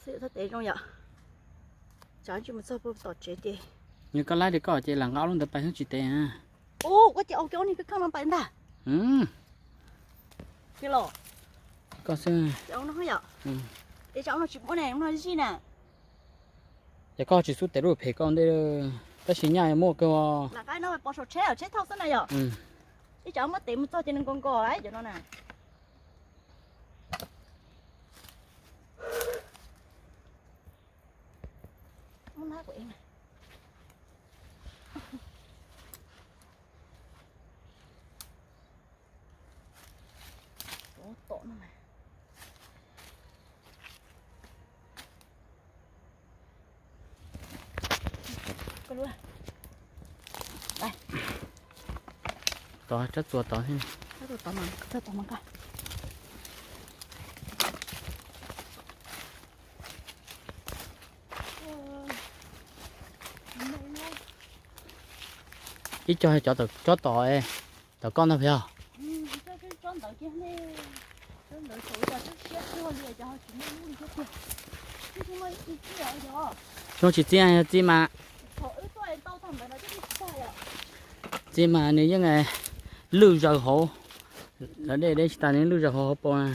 Xwb thaj tev zoo yom. Tsam tsis mus txog puag tom tsev ces. Yog koj laib li koj ces lam nqa ob lub ntawd pais xwb tsis tev. Ua koj ces au kiag ob niag kheej no pais ntag. Koj xwb. Es tsam no tsis muaj ne, no zij na. Ces koj tsis xub tev lub phem koj ntej, tab sis nyaj muaj kawg. Lam nqa no pov saum tsheb, tsheb thauj xwb na yom. Ib tsam muab tev mus txog ces nws nkaus nkaus lawm cov no na. Tov tsob txuas tod thiab. Ib co cov tsob tod, tov koj ntag yog. Tsis txiaj, txiaj mas. Txiaj mas nws yeej lwj zaws hauv. Lawv dej deb tsis tas nws lwj zaws hauv hauv paus na.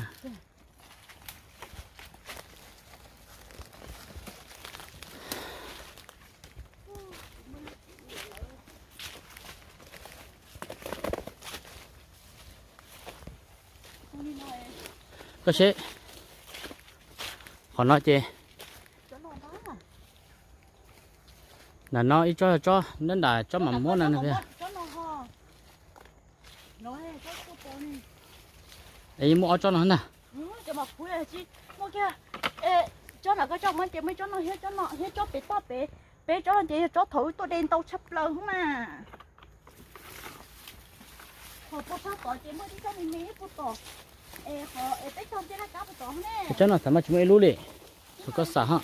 Koj seb, qhov no ces, ntawm no ib tsob, tsob ntab nram tsob mam muab no. Es muaj ob tsob no na. Tsob no koj tso muab ces muaj tsob no thiab tsob no thiab tsob pem toj pem, peb tsob no ces yog tsob thaum wb tuaj de ntau tshaj plaws xwb mas. Tsob no xav mas tsis muaj ib lub li, thaum koj xav hos.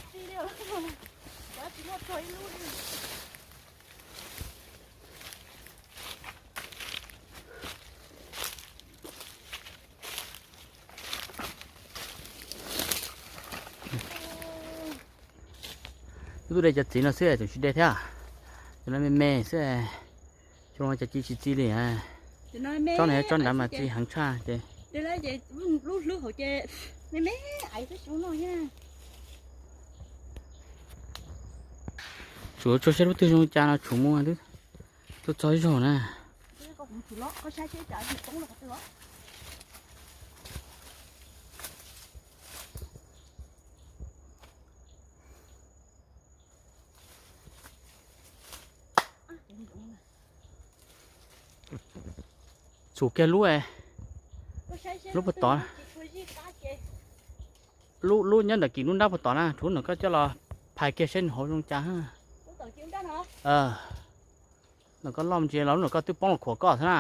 Wb tuaj de cov txiv no xwb tseem tsis de thiab. Cov no me me xwb, cov no cov ci tsis txi li. Tsob no tsob nrad mas txi heev tshaj ces. Tsuas tso saib lub twg zoo cas no tsum mus twb tuaj txog ib zaug na. Tsum kiag lub, lub puag tod, lub nyob ntawm kis lub nrab puag tod na, tshuav no koj coj los phais kiag saib nws hauv zoo cas. No koj loj ntsia los lub no koj twb poob los khuam koj xwb na.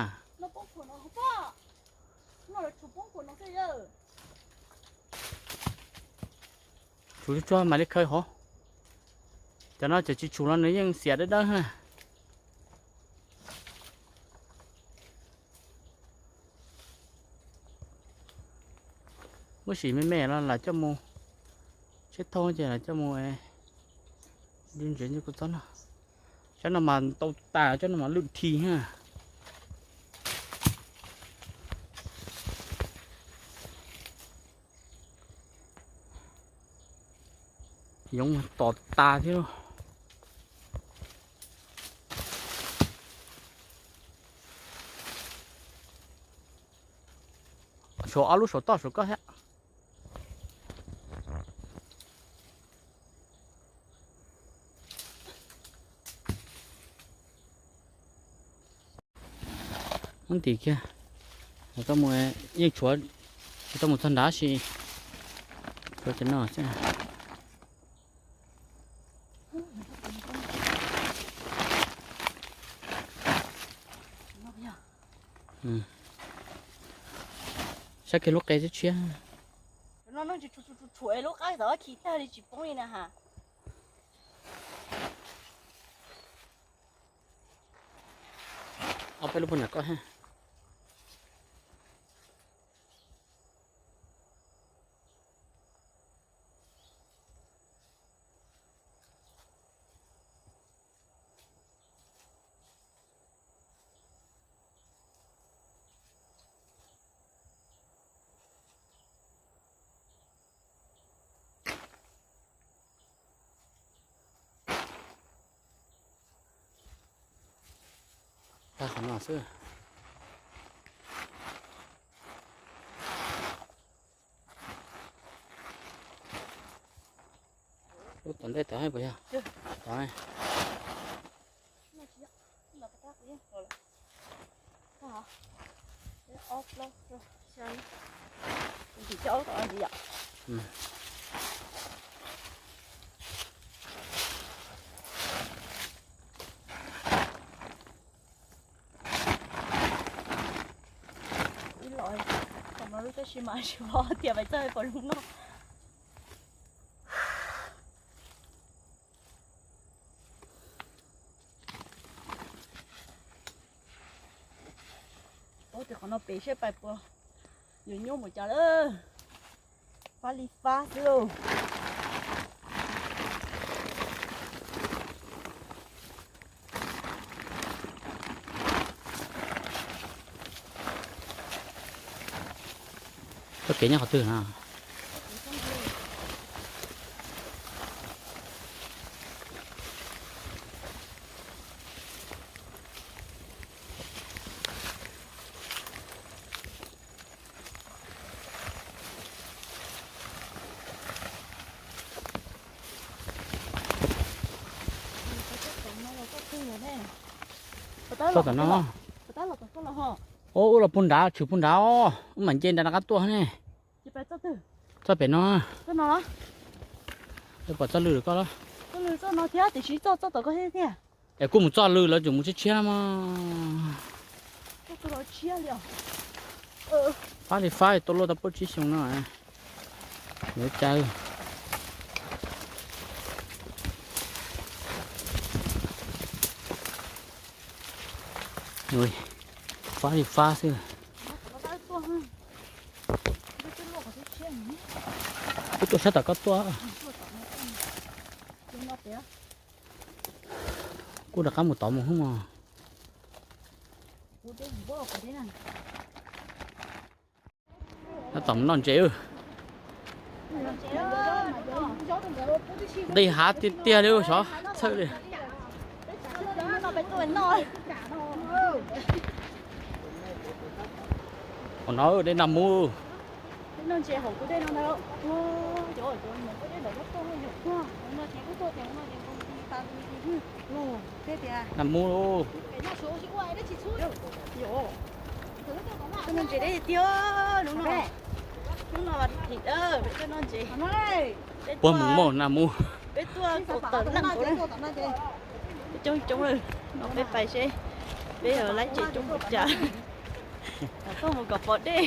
Tsuj tsuag mam li khaws hov. Cov no cov tsis tshum los nws yeej xiam dawb dawb na. Muab sim me me los lam coj mus, tsheb thauj ces lam coj mus. Dub ntsev kuv txob no, tsob no mas ntau tas, tsob no mas lwj dhi na. Yoov tom tas thiab. Suav ob lub saum toj saum koj thiab. Muab ntim kiag, koj mus, yeej tshuav, tsis tau mus txog nrad si. Tshuav cov no xwb. Saib kiag lub qe tshiab tshiab. Tshuam lub qab tod khi tag li tsis poob li na ha. Ob peb lub puag nram koj ha. Tag qhov no xwb. Lub tom ntej tod puas yog? Tod. Ib los, tam no lub tab sis mas tsis pom tias pais txog pom zoo no. Ub, tus qhov no pem saib pais puas yuav nyuaj mus cas lawm. Fab li fab xwb lauj. Txoj kev nyob qhov twg no? Txoj tom no. Ub, wb los puag nrad, tshwm puag nrad os, wb mam nce nram qab tuaj ne. Txoj pem no. Pom txoj lw koj los? Es kuj mus txoj lw lawv tseem mus tshiab tshiab mas. Fab li fab, tuaj luaj tau peb tsib xyoo no. Yuav cas. Fab li fab xwb. Wb tuaj sab tom koj tuaj. Kuj rov qab mus tod mus hub mos. Tab tom mus noj ntses. Nqis hav tiag tiag li, xyov txhawj li. Hauv no dej nag mub. Nag mub. Ntses deb tiag, hnub no, hnub no mas thim dawb, peb tuaj noj ntses. Puag mus muaj nag mub. Peb tuaj kaum tawm leej, coob coob lawm, no peb pais seb peb yuav laib ntses coob npaum cas. Tuaj mus kom pom dej.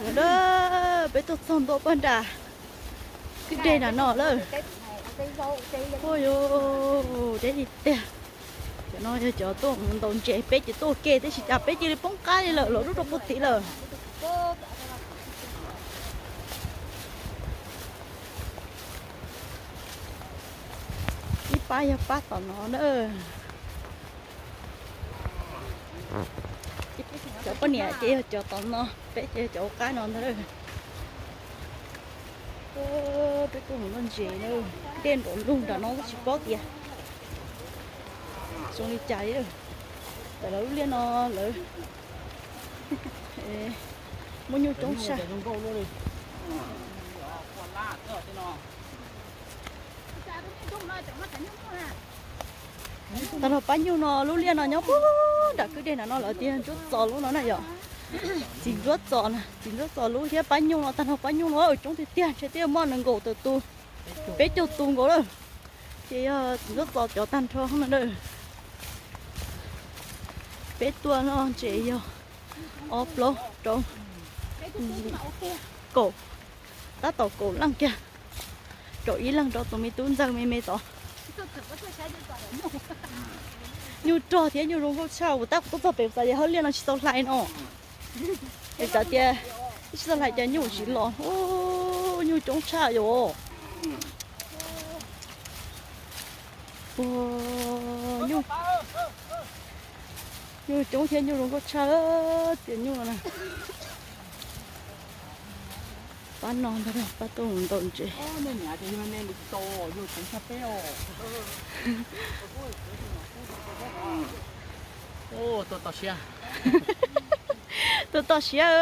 Peb tuaj txog ntua pog nram kwj deg nram no lawm. Ua yus deb li tiag. Cov no yog cov tuaj ntaus ntses, peb ces tuaj ua ke tab sis cas peb cia li poob qab li lawm, los rub rau puag tid lawm. Ib pab yog pab tom no na. Cov poj niam ces yog cov tom no, peb ces yog cov ua qab no ntag. Peb tuaj mus noj ntses na, dej nrov lug nram no tab tsis paub tias zoo li cas li. Tam lawv lub liaj no lawv muaj nyuj coob tshaj. Tag nrho pab nyuj no lub liaj no nyob puag nram kwj deg nram no lawv tias Ntsuab Txos lub no na yom. Txiv Ntsuab Txos na, Txiv Ntsuab Txos lub thiab pab nyuj no, tag nrho pab nyuj no coob tiag tiag, ntshe twb muaj nees nkaum tawm tus, peb caug tus nkaus lawm. Ces yog Txiv Ntsuab Txos cov tag nrho na. Peb tuaj noj ntses yog ob plaub rau kaum, tab tom kaum leej kiag, rau ib leeg rau tus me tub ntxawg me me tod. Nyuj rog thiab nyuj zoo nkauj tshaj, kuv tab kuv tuaj txog pem xav tias hauj liaj no tsis tau hlais no. Es xav tias tsis tau hlais cas nyuj tsis los, nyuj coob tshaj yom. Ua, nyuj, nyuj coob thiab nyuj zoo nkauj tshaj, tias nyuj no na. Pab no ntag, pab tuaj ntaus ntses. Tuaj toj siab,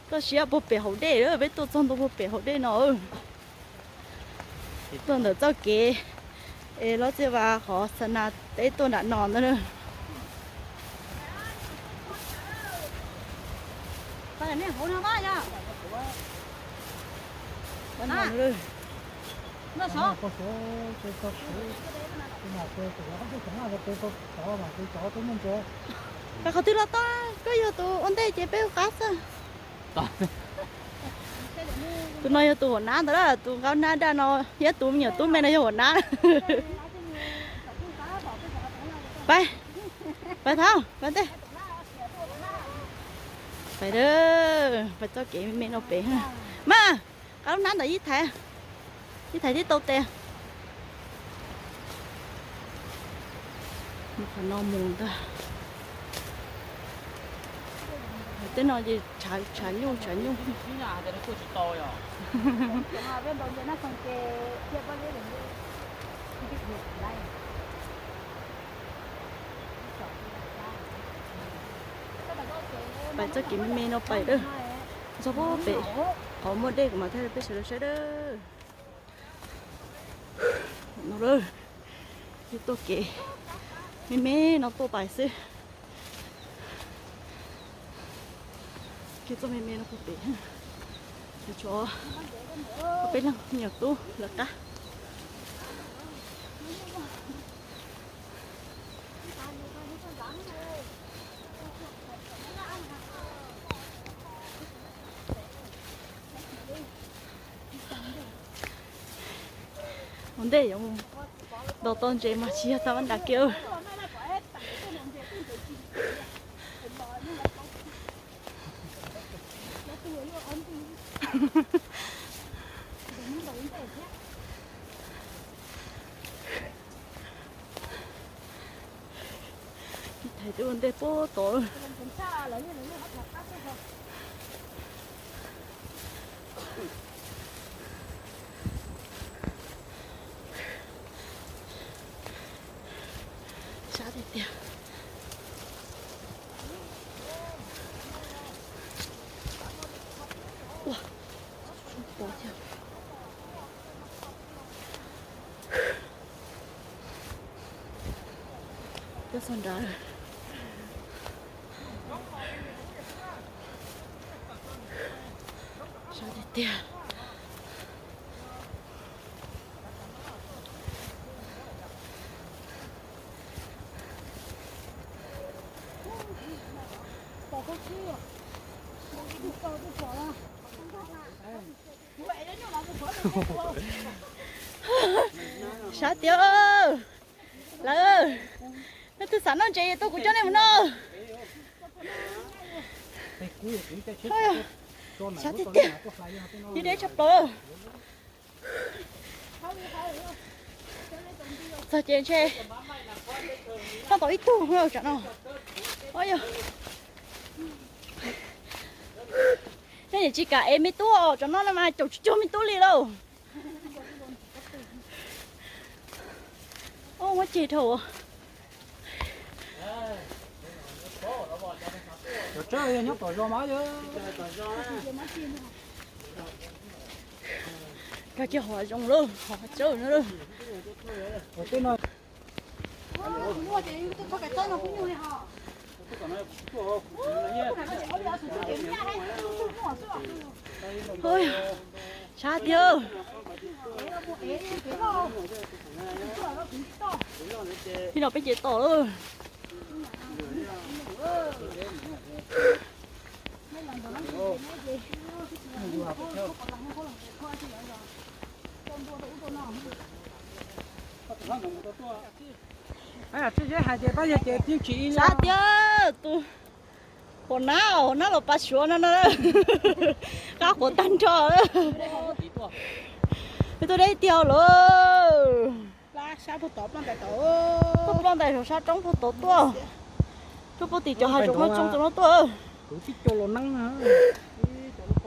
toj siab puag pem hauv dej, peb tuaj txog ntua puag pem hauv dej no. Tuaj ntawm txoj kev es Lob Txiaj Vas qhov xa nas teb tuaj nram no ntag. Qhov twg los toj, koj yog tus ua ntej ces peb ua qab xwb. Tus no yog tus huam nab ntawd, tus nqaub nab daj no thiab tus me nyuam tub me no yog huam nab. Pais, pais thaum, pais ntej. Pais, pais txoj kev me me no pem. Mas, qab lub hnab ntawd ib thaiv, ib thaiv thiab tau tes. Qhov no mus ntag. Tej no ces tshav nyuj, tshav nyuj. Pais txoj kev me me no pais dawb. Txog pem qhov muaj dej kuv mam thaij rau peb sawv daws saib dawb. No, tuaj kev me me no tuaj pais xwb. Kev tuaj me me no tuaj pem. Tshuav peb leeg me nyuam tub lawv qab. Ua ntej yuav mus ntaus tau ntses mas tsis yog tau nram kiag. Thaiv twb ua ntej puag tod. Sab tiag tiag. Ua, pov thiab. Tuaj txog nrad lawm. Sab tiag tiag. Sab tiag lawm. Nej twg xav noj ntses tuaj kuv coj nej mus noj. Sab tiag tiag. Yog deb tshaj plaws. Txog ces ntshe noj tau ib tug tsam no. Yog nej niam tsis kam ev me tub os, tsam no no mas caum tsis cuag me tub li lauj. Muab ceg dhau. Kag kiag hav zoov lawm, hav tsawb no lawm. Sab tiag. Ib no peb ces tom lawm. Sab tiag, tus hua nab, hua nab los pas suav no no, qab quav tag nrho. Peb tuaj deb tiag lawm. Tuaj ploj ntais saum sab roob puag tod tuaj, tuaj puag tim cov hav zoov loj tsob ntoo no tuaj.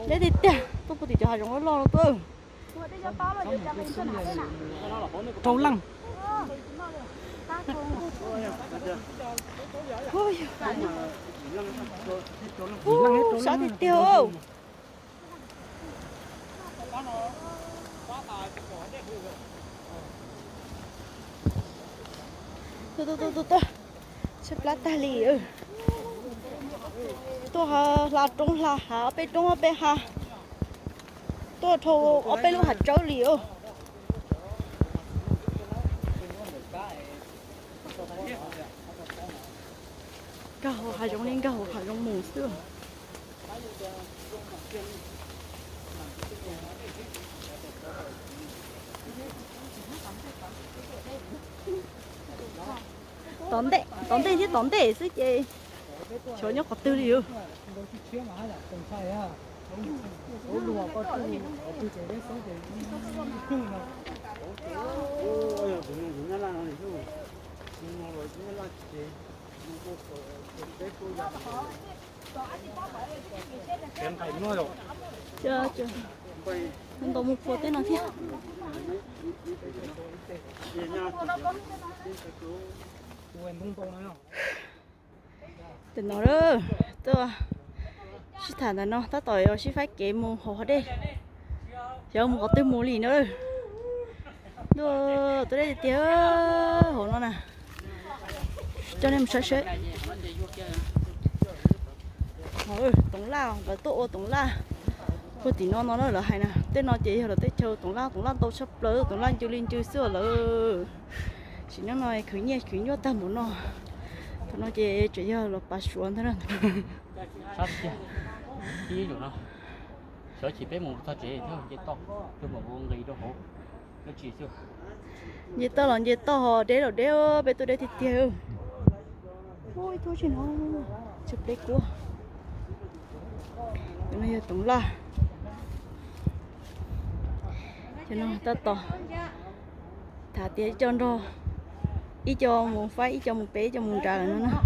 Deb tiag tiag, tuaj puag tim cov hav zoov loj loj no tuaj. Rau leej. Sab tiag tiag. Tuaj, tuaj, tuaj, tuaj, tuaj. Tshaib plab tag li. Tuaj hla roob hla hav, ob peb roob ob peb hav. Tuaj dhau ob peb lub hav tsawb li os. Nkag hauv hav zoov li nkag hauv hav zoov mus xwb. Tom ntej, tom ntej thiab tom ntej xwb ces xyov nyob qhov twg li os. Ntau mus puag tej no thiab. Tam no tuaj sib tham ntawm no tab tom yuav sib faib kev mus hauv hav dej, xyov mus qhov twg mus li no. Ntuj, tuaj deb tiag tiag hauv no na. Coj nej mus saib seb. Toov laj, lawv tuaj ua toov laj puag tim no no na, lawv hais na. Tej no ces yog lawv teb chaws toov laj, toov laj ntau tshaj plaws, toov laj ncw li ncw xwb os lawv. Sim neej no khwv nyiaj khwv nyuaj tag npaum no. Thaum no ces tseem yog los pav suav ntag na. Sab tiag, ib zaug no, xyov chim peb mus txog tsev thiab nce toj, nce toj rau hauv, nce toj los nce toj ho deb los deb, peb tuaj deb tiag tiag. Ib tug tsis no, tsw pleb kuab. Cov no yog toov laj. Cov no tab tom tham tias ib co nrog, ib co mus faib, ib co mus pem, ib co mus nrad lawm no na.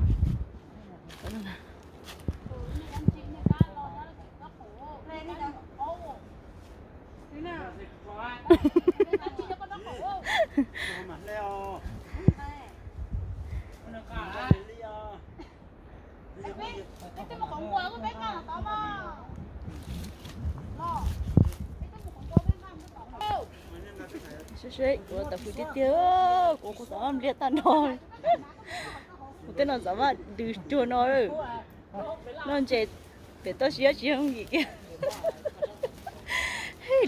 Seb seb, kuv tawm hws tiag tiag, kuv kuv xav npliag tag nrho. Kuv tej no xav mas dws cuag no. Noj ntses pem toj siab tsis yooj yim kiag.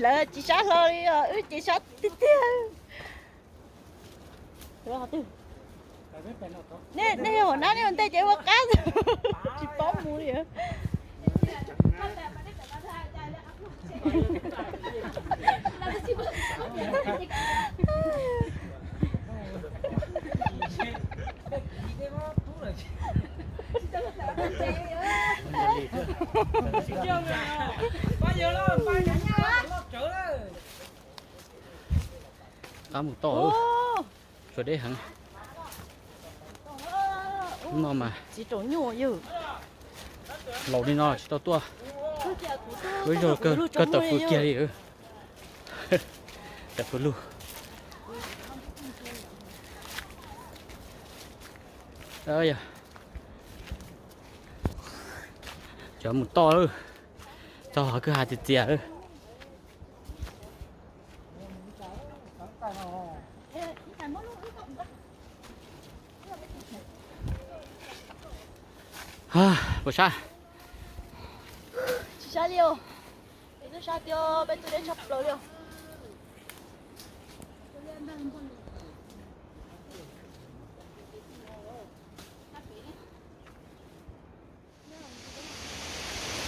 Lawv tsis sab hlo li os, wb ces sab tiag tiag. Nej yog hauv nab nej ua ntej ces ua qab, tsis paub mus li. Qab mus toj, tsua deb heev. Hnub no mas laus li no tsis tau tuaj, lub zog kawg tawm fws kiag li. Tawm fws lug. Cov mus toj, txog kwj ha txias txias. Puas sab? Tsis sab li os. Peb twb sab tiag, peb twb deb tshaj plaws li os.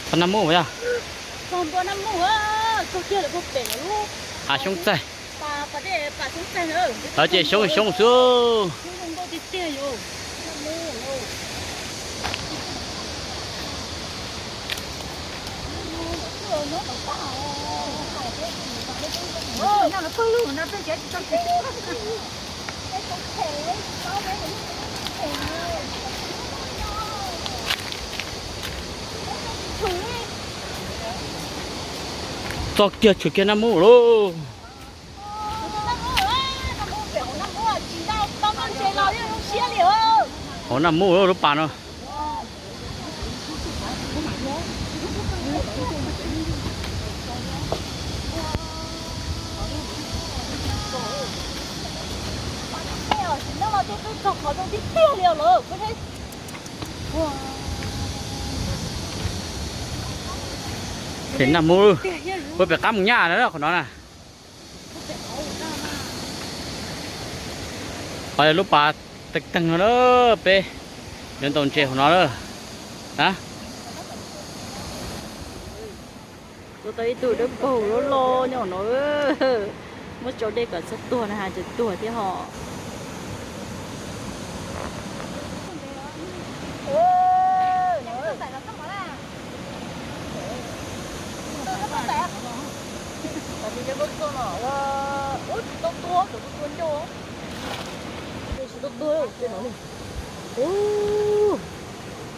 Txog Naj Muj yog. Txog ntua Naj Muj, txog kiag lawm puag pem lub hav xyoob txaig. Lawv ces xyoob xyoob xwb. Txog kiag tshwm kiag Naj Muj lauj. Hauv Naj Muj lub pas no. Pem Naj Muj, puag pem qab mus nyaj na qhov no na. Qhov lub pas teeg teeg no na, peb yuav ntaus ntses hauv no na. Tua tau ib tug dawb paug loj loj nyob hauv no. Muab tsau dej kom txhob tuag na, has tseem tuag thiab ho.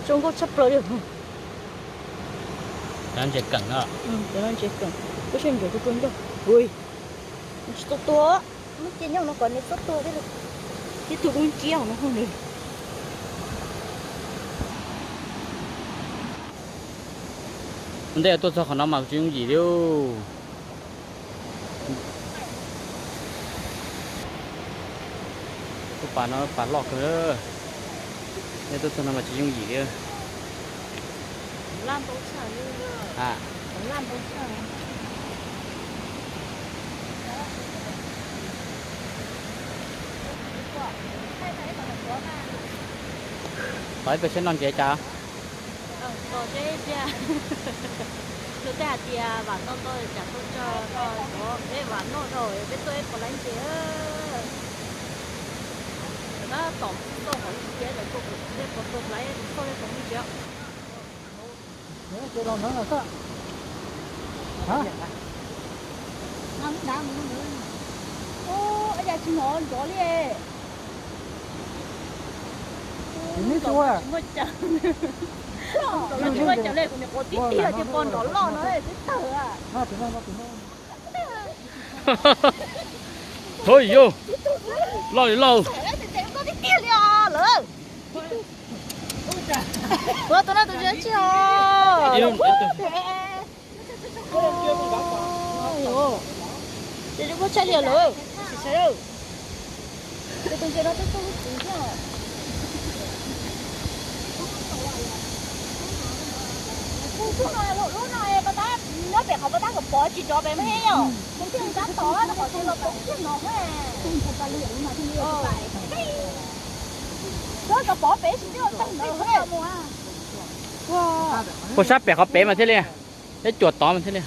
Zoo nkauj tshaj plaws li. Cov no ntses keem, cov no ntses keem, lub sij hawm ntses tua tua ncauj. Ui, tsis tau tuag, muab cia nyob no kom nws txhob tuag thiab. Tib tug dub nciab no hauv no. Ua ntej tuaj txog qhov no mas tsis yooj yim li. Lub pas no pas loj kawg. Nej tuaj txog no mas tsis yooj yim li. Thov ib pliag saib noj ntses cas. Luag tej hais tias vam tau ntau cas tau tsawg no, peb vam noj rau peb tuaj ib puas laib ntses. Tab tom txoj qhov ntses lawv tuaj, peb puas tau laib txoj li qhov ntses. Ua cas tsis hnov nrov li. Tsis muaj cas, tsis muaj cas li, kuv nyuam qhuav tib tiag ces pom nrov loj no twb tawg. Thov yog loj li lauj. Ua tus no tus tsis tsis os. Ces muab tshaib lias lawm. Tus ntses no twb tuaj lub txiv thiab. Kuv tuaj no lub no pas tab, nyob pem qhov pas tab kom pov tsis nrov pem mas thiaj yog. Kuv thiaj tab tom rau qhov tsis los pov kiag no. Tuaj kom pov pem tsis twb tag ntawd. Puas sab pem qhov pem mas thiaj li, ib cuam tod mas thiaj li.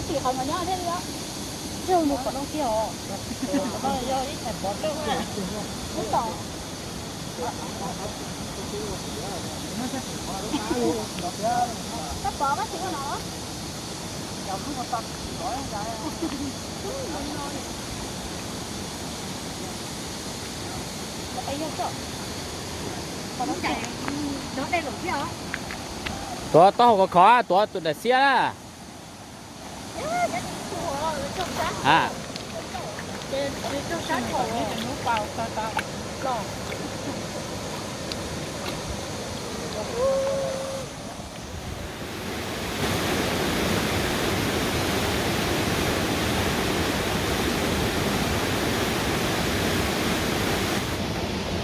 Tim qhov no nyob thiab li os. Yog mus pom no kiag os. Ub tom. Koj pom koj tsis ua no. Tuav taub hau khov khov, tuav tus daim xiab na.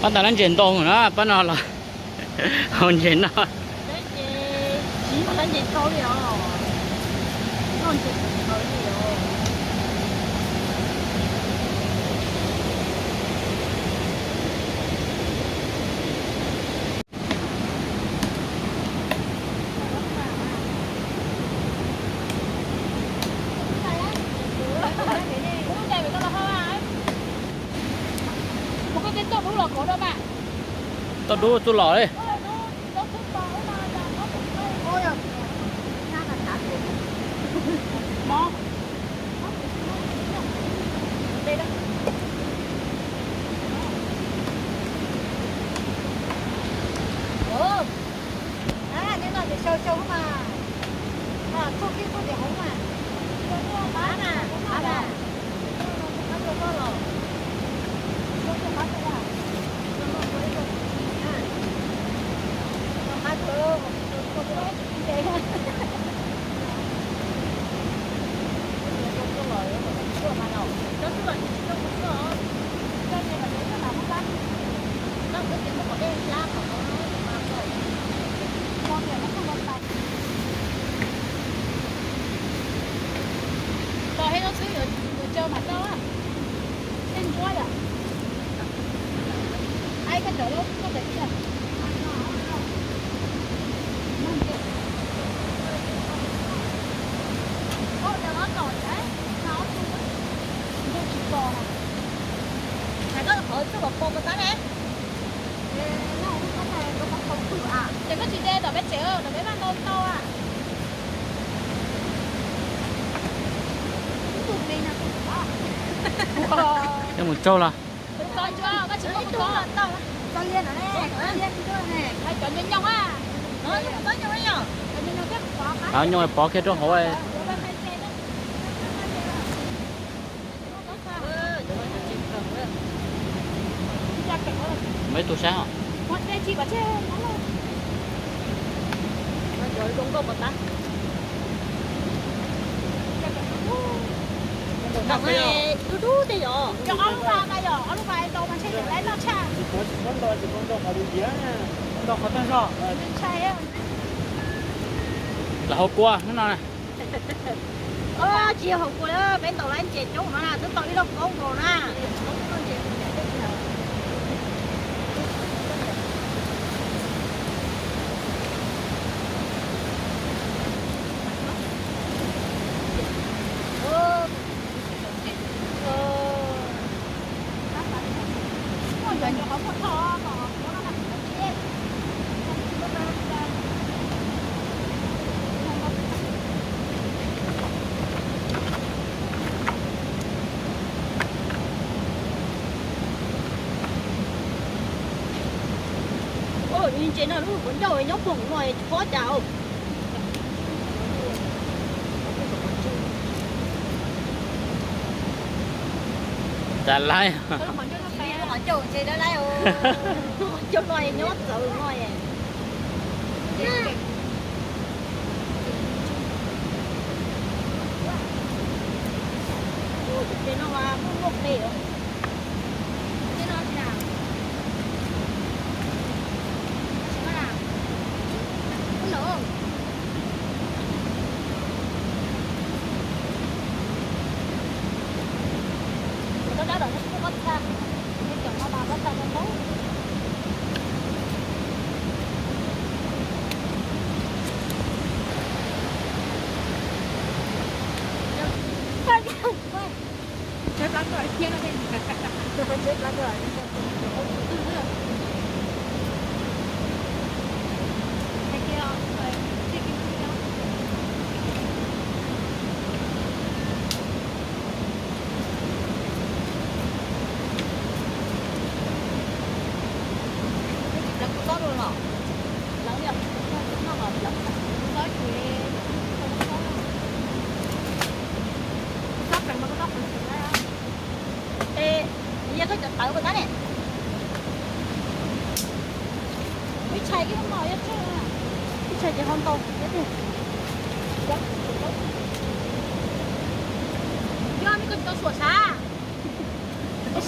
Pab tas lab ntses ntoo na, pab no los haus ntses no. Toj dub txuj lom li. Tos hib lub xwb yuav tsawg mam tau. Tej ntsuab yom. Ai, koj cawm lub, koj cawm ib yam. Ntsuab tsis pom na. Hais koj qhov txuj los pom puas tab ne? Ces koj tsis de tom peb tsev, tom peb vaj ntau ntau a. Mus tsaug los. Cov nyooj a. Cov nyooj pov kiag rau hauv. Muaj ib tug saib os. Dub dub tej yom. Cov ob lub vas mas yom, ob lub vas ntau mas ntshe yuav lawv noj tshaj. Los hauv kua hnub no. Tsis yog hauv kua, peb ntaus lab ntses coob no na, twb tau ib lub koob nkaus na. Ntses no lub kuv ncauj nyob pog no tsis pob cas. Cas laib. Qhov ncauj ntses laib laib, qhov ncauj no nyob txawv no. Tus ntses no mas muaj muaj qe os. Yog koj cov tawv puas tab ne? Ib tshais kiag mog, ib tshais ces ho ntau thiab tiag. Yog nej koj tsis tau suam sav.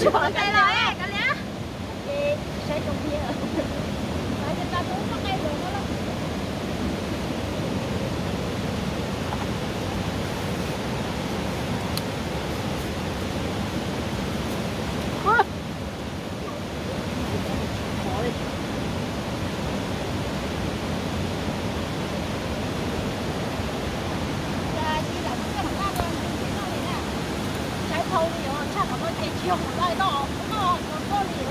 Suam tes los kav liam. Saib zoo thiab. Saib dhau li os, tshaj qhov no ces tsis yog mus laij noj, noj ua koj li.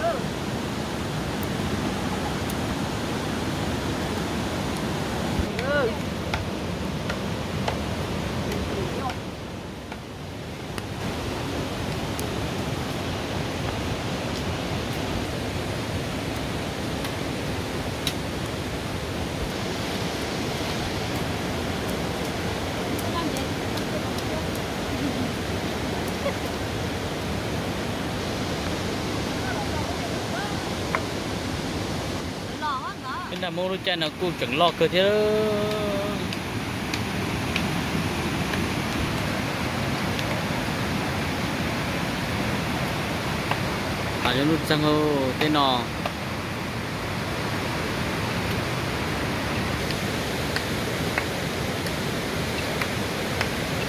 Peb nrag Hmoob lub caij no kuj tseem loj kawg thiab. Hav zoov nuj txeeg tej no.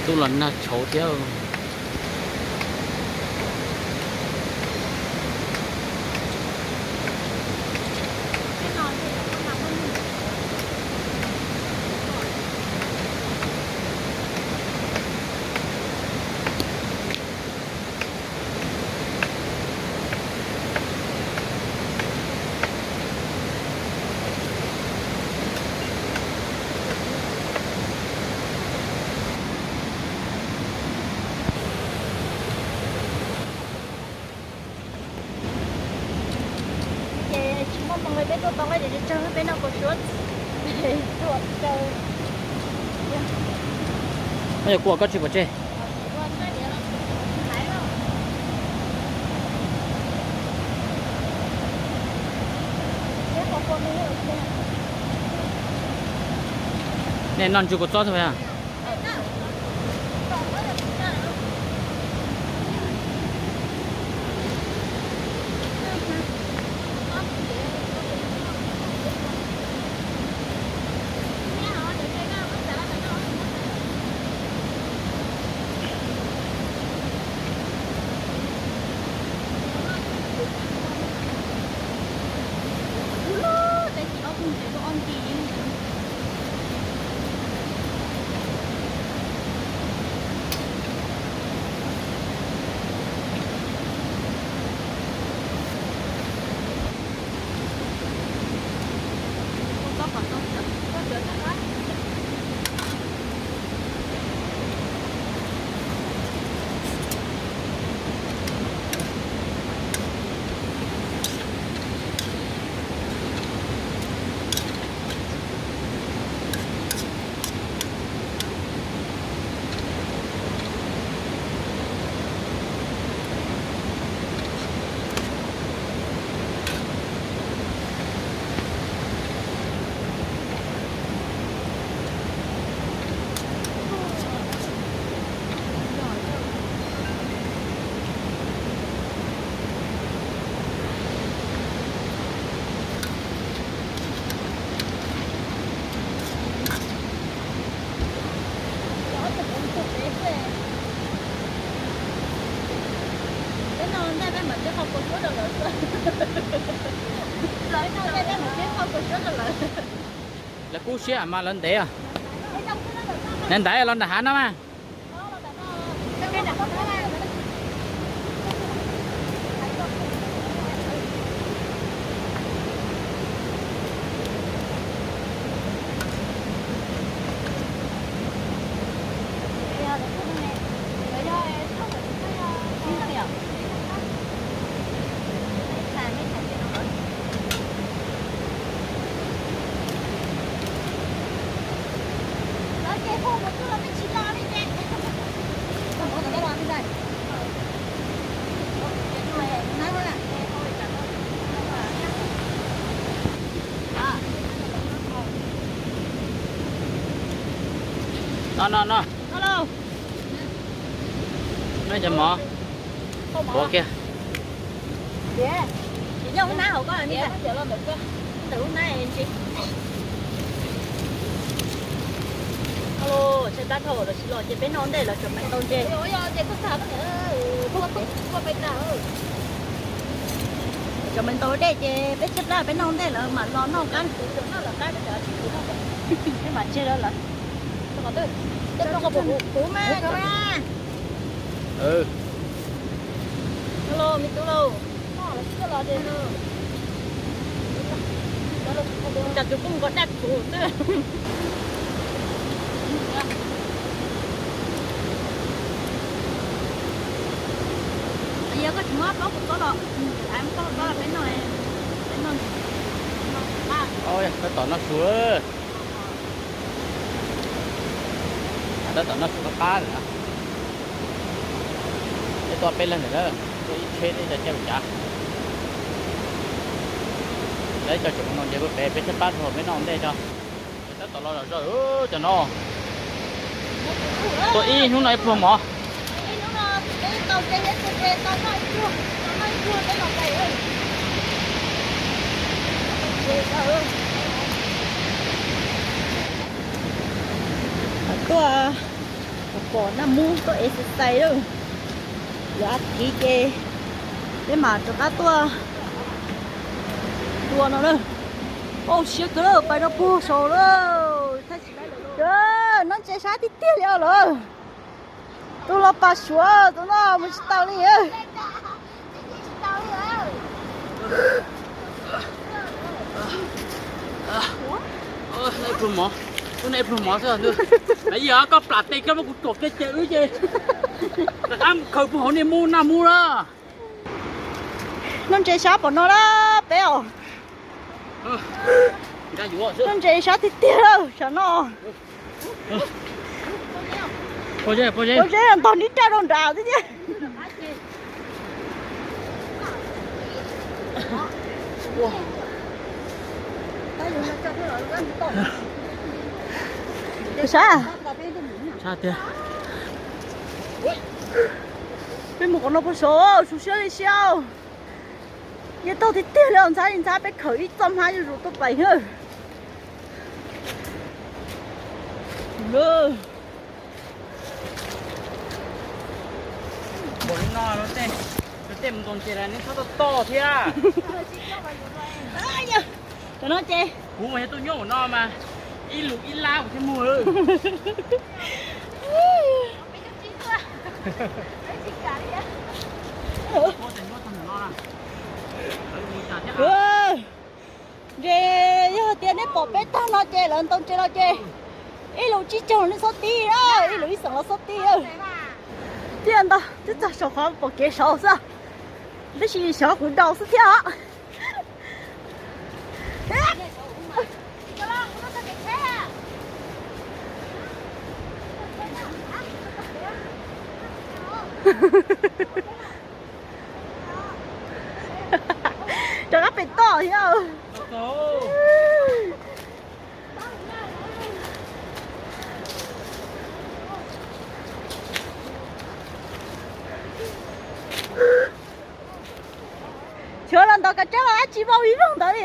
Tub los nag tshauv thiab. Ces tsis muaj moo li peb tuaj tau nqaij ces tsawg peb noj kaus suab. Yog kuv ua koj tsis pom tseg. Nej noj ntsuag kua txob xwb a? Peb no ntaj peb mam teb qhov kaus suab rau lawv xwb. Peb no ntaj peb mam teb qhov kaus suab rau lawv. Lawv kub siab mas lawv ntev. Ntev ntev los nram hav no mas. No no no. No cov mov. Ua kiag. Tsis nyob hauv nab hauv koj, ntawm hauv nab ntsis. Tshaib plab dhau los tsis los ces peb noj ntej los tseem meem tau ntses. Tseem meem tau dej ces peb tshaib plab peb noj ntej lawm mam los noj qab. Peb mam tseg lawm. Kuv mas. Me tub lauj. Cas tus kuj nkaus daj kuv xwb. Yog koj tsis muab plaub kuv txob los, muab plaub txob los peb noj, peb noj. Tab tom noj su. Tab tom noj su qab qab lawm na. Peb tuaj peb leeg ntawm na, tuaj ib tsheb thiab cov caij cav. Lawv cov tseem mus noj ntses puag pem, peb tshaib plab dhau peb noj ntej tso. Tab tom los zom zaws cov no. Tuaj ib hnub noj ib pluag mov. Tuaj pom Naj Mub tuaj exercise lawm. Yav thiv ces peb mam rov qab tuaj dua no na. Au siab kawg lawm, pais rau puag saud lawm. Noj ntses sab tiag tiag li os lawm. Tus los pam suav tus no mus tsis tau li. Pluag mov, tub nej pluag mov xwb. Yog koj plam tes koj muab kuv tuam kiag ces wb ces rov qab khaws puag hauv niaj mub Naj Mub na. Noj ntses sab pom no na peb os. Noj ntses sab tiag tiag lawm tsam no. Pob zeb ntog nib raj rau nrad thiab tiag. Sab, sab tiag. Peb mus qhov no puag saud, su siab li siab. Yeej taug tiag tiag li os ntxhab, ntxhab peb khaws ib txoj hmab zuj zus tuaj pais. Npaum li no, tej mus ntoo ntses los neb txhob toj toj thiab. Cov no ces kuv mas yog tuaj nyob ua no mas ib lus ib lab kuv thiaj muag. Ntses yog tias nej pom peb tag no ces lawv ntoo ntses los ces ib lus tsib caug nej txhob tib, ib lus ib xeem los txhob tib. Thiaj ntag, twb txog saum qhov pom kev saud xwb, tab sis xyov kuv daus xwb thiab os. Rov qab pem toj thiab. Xyov los ntaus kav tsab los dab tsi vau ib voog ntawd li.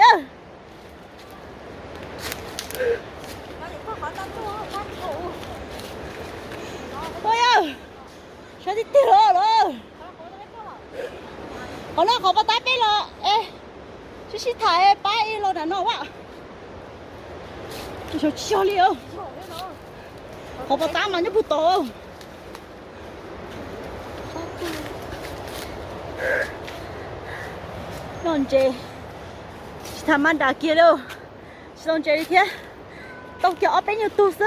Ua yog, sab tiag tiag los lawm. Qhov no qhov pas tab peb los es sib sib tham pab ib los nram no a. Tsis yog li, qhov pas tab mas nyob puag tod. Noj ntses tsis tham maj das kiag li, tsis tau ntses li thiab, tau kiag ob peb nyuag tug xwb.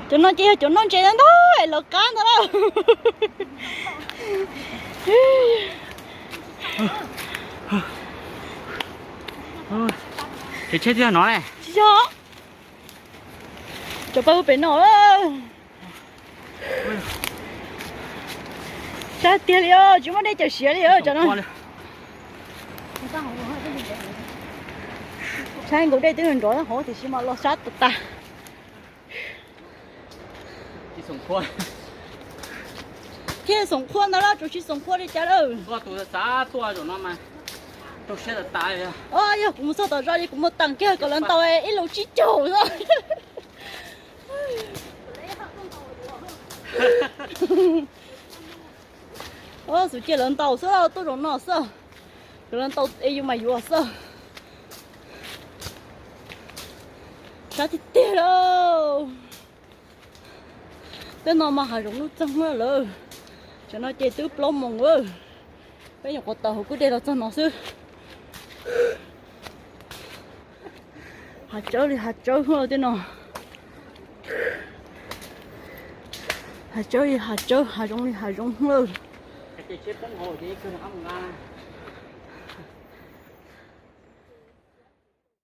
Cov no ces yog cov noj ntses ntag, lawv qab ntag lauj. Ces tsheb twb yog no ne. Tsis yog, cov pab pem no. Sab tiag li os, tsis muaj dej cawm siav li os cov no. Saib nkaus dej twb nrov hauv tiam sis mas los sab tas tas. Thiab xoom qhua ntawd los tsuas tsis xoom qhua li cas lawm. Yog kuv mus txog tom zos li kuv muaj teem kiag kom lawv ntaus ib lus tsib caug xwb. Xum cia lawv ntaus xwb, tuaj zaum no xwb. Kom lawv ntaus es yus mas yuav xwb. Sab tiag tiag lauj. Tej no mas hav zoov lub txeeg lawm. Tam no ces twb plaub moos lawm. Peb nyuam qhuav taws hauv kwj deg los txog no xwb. Hav tsawb li hav tsawb tej no. Hav tsawb li hav tsawb, hav zoov li hav zoov lawm.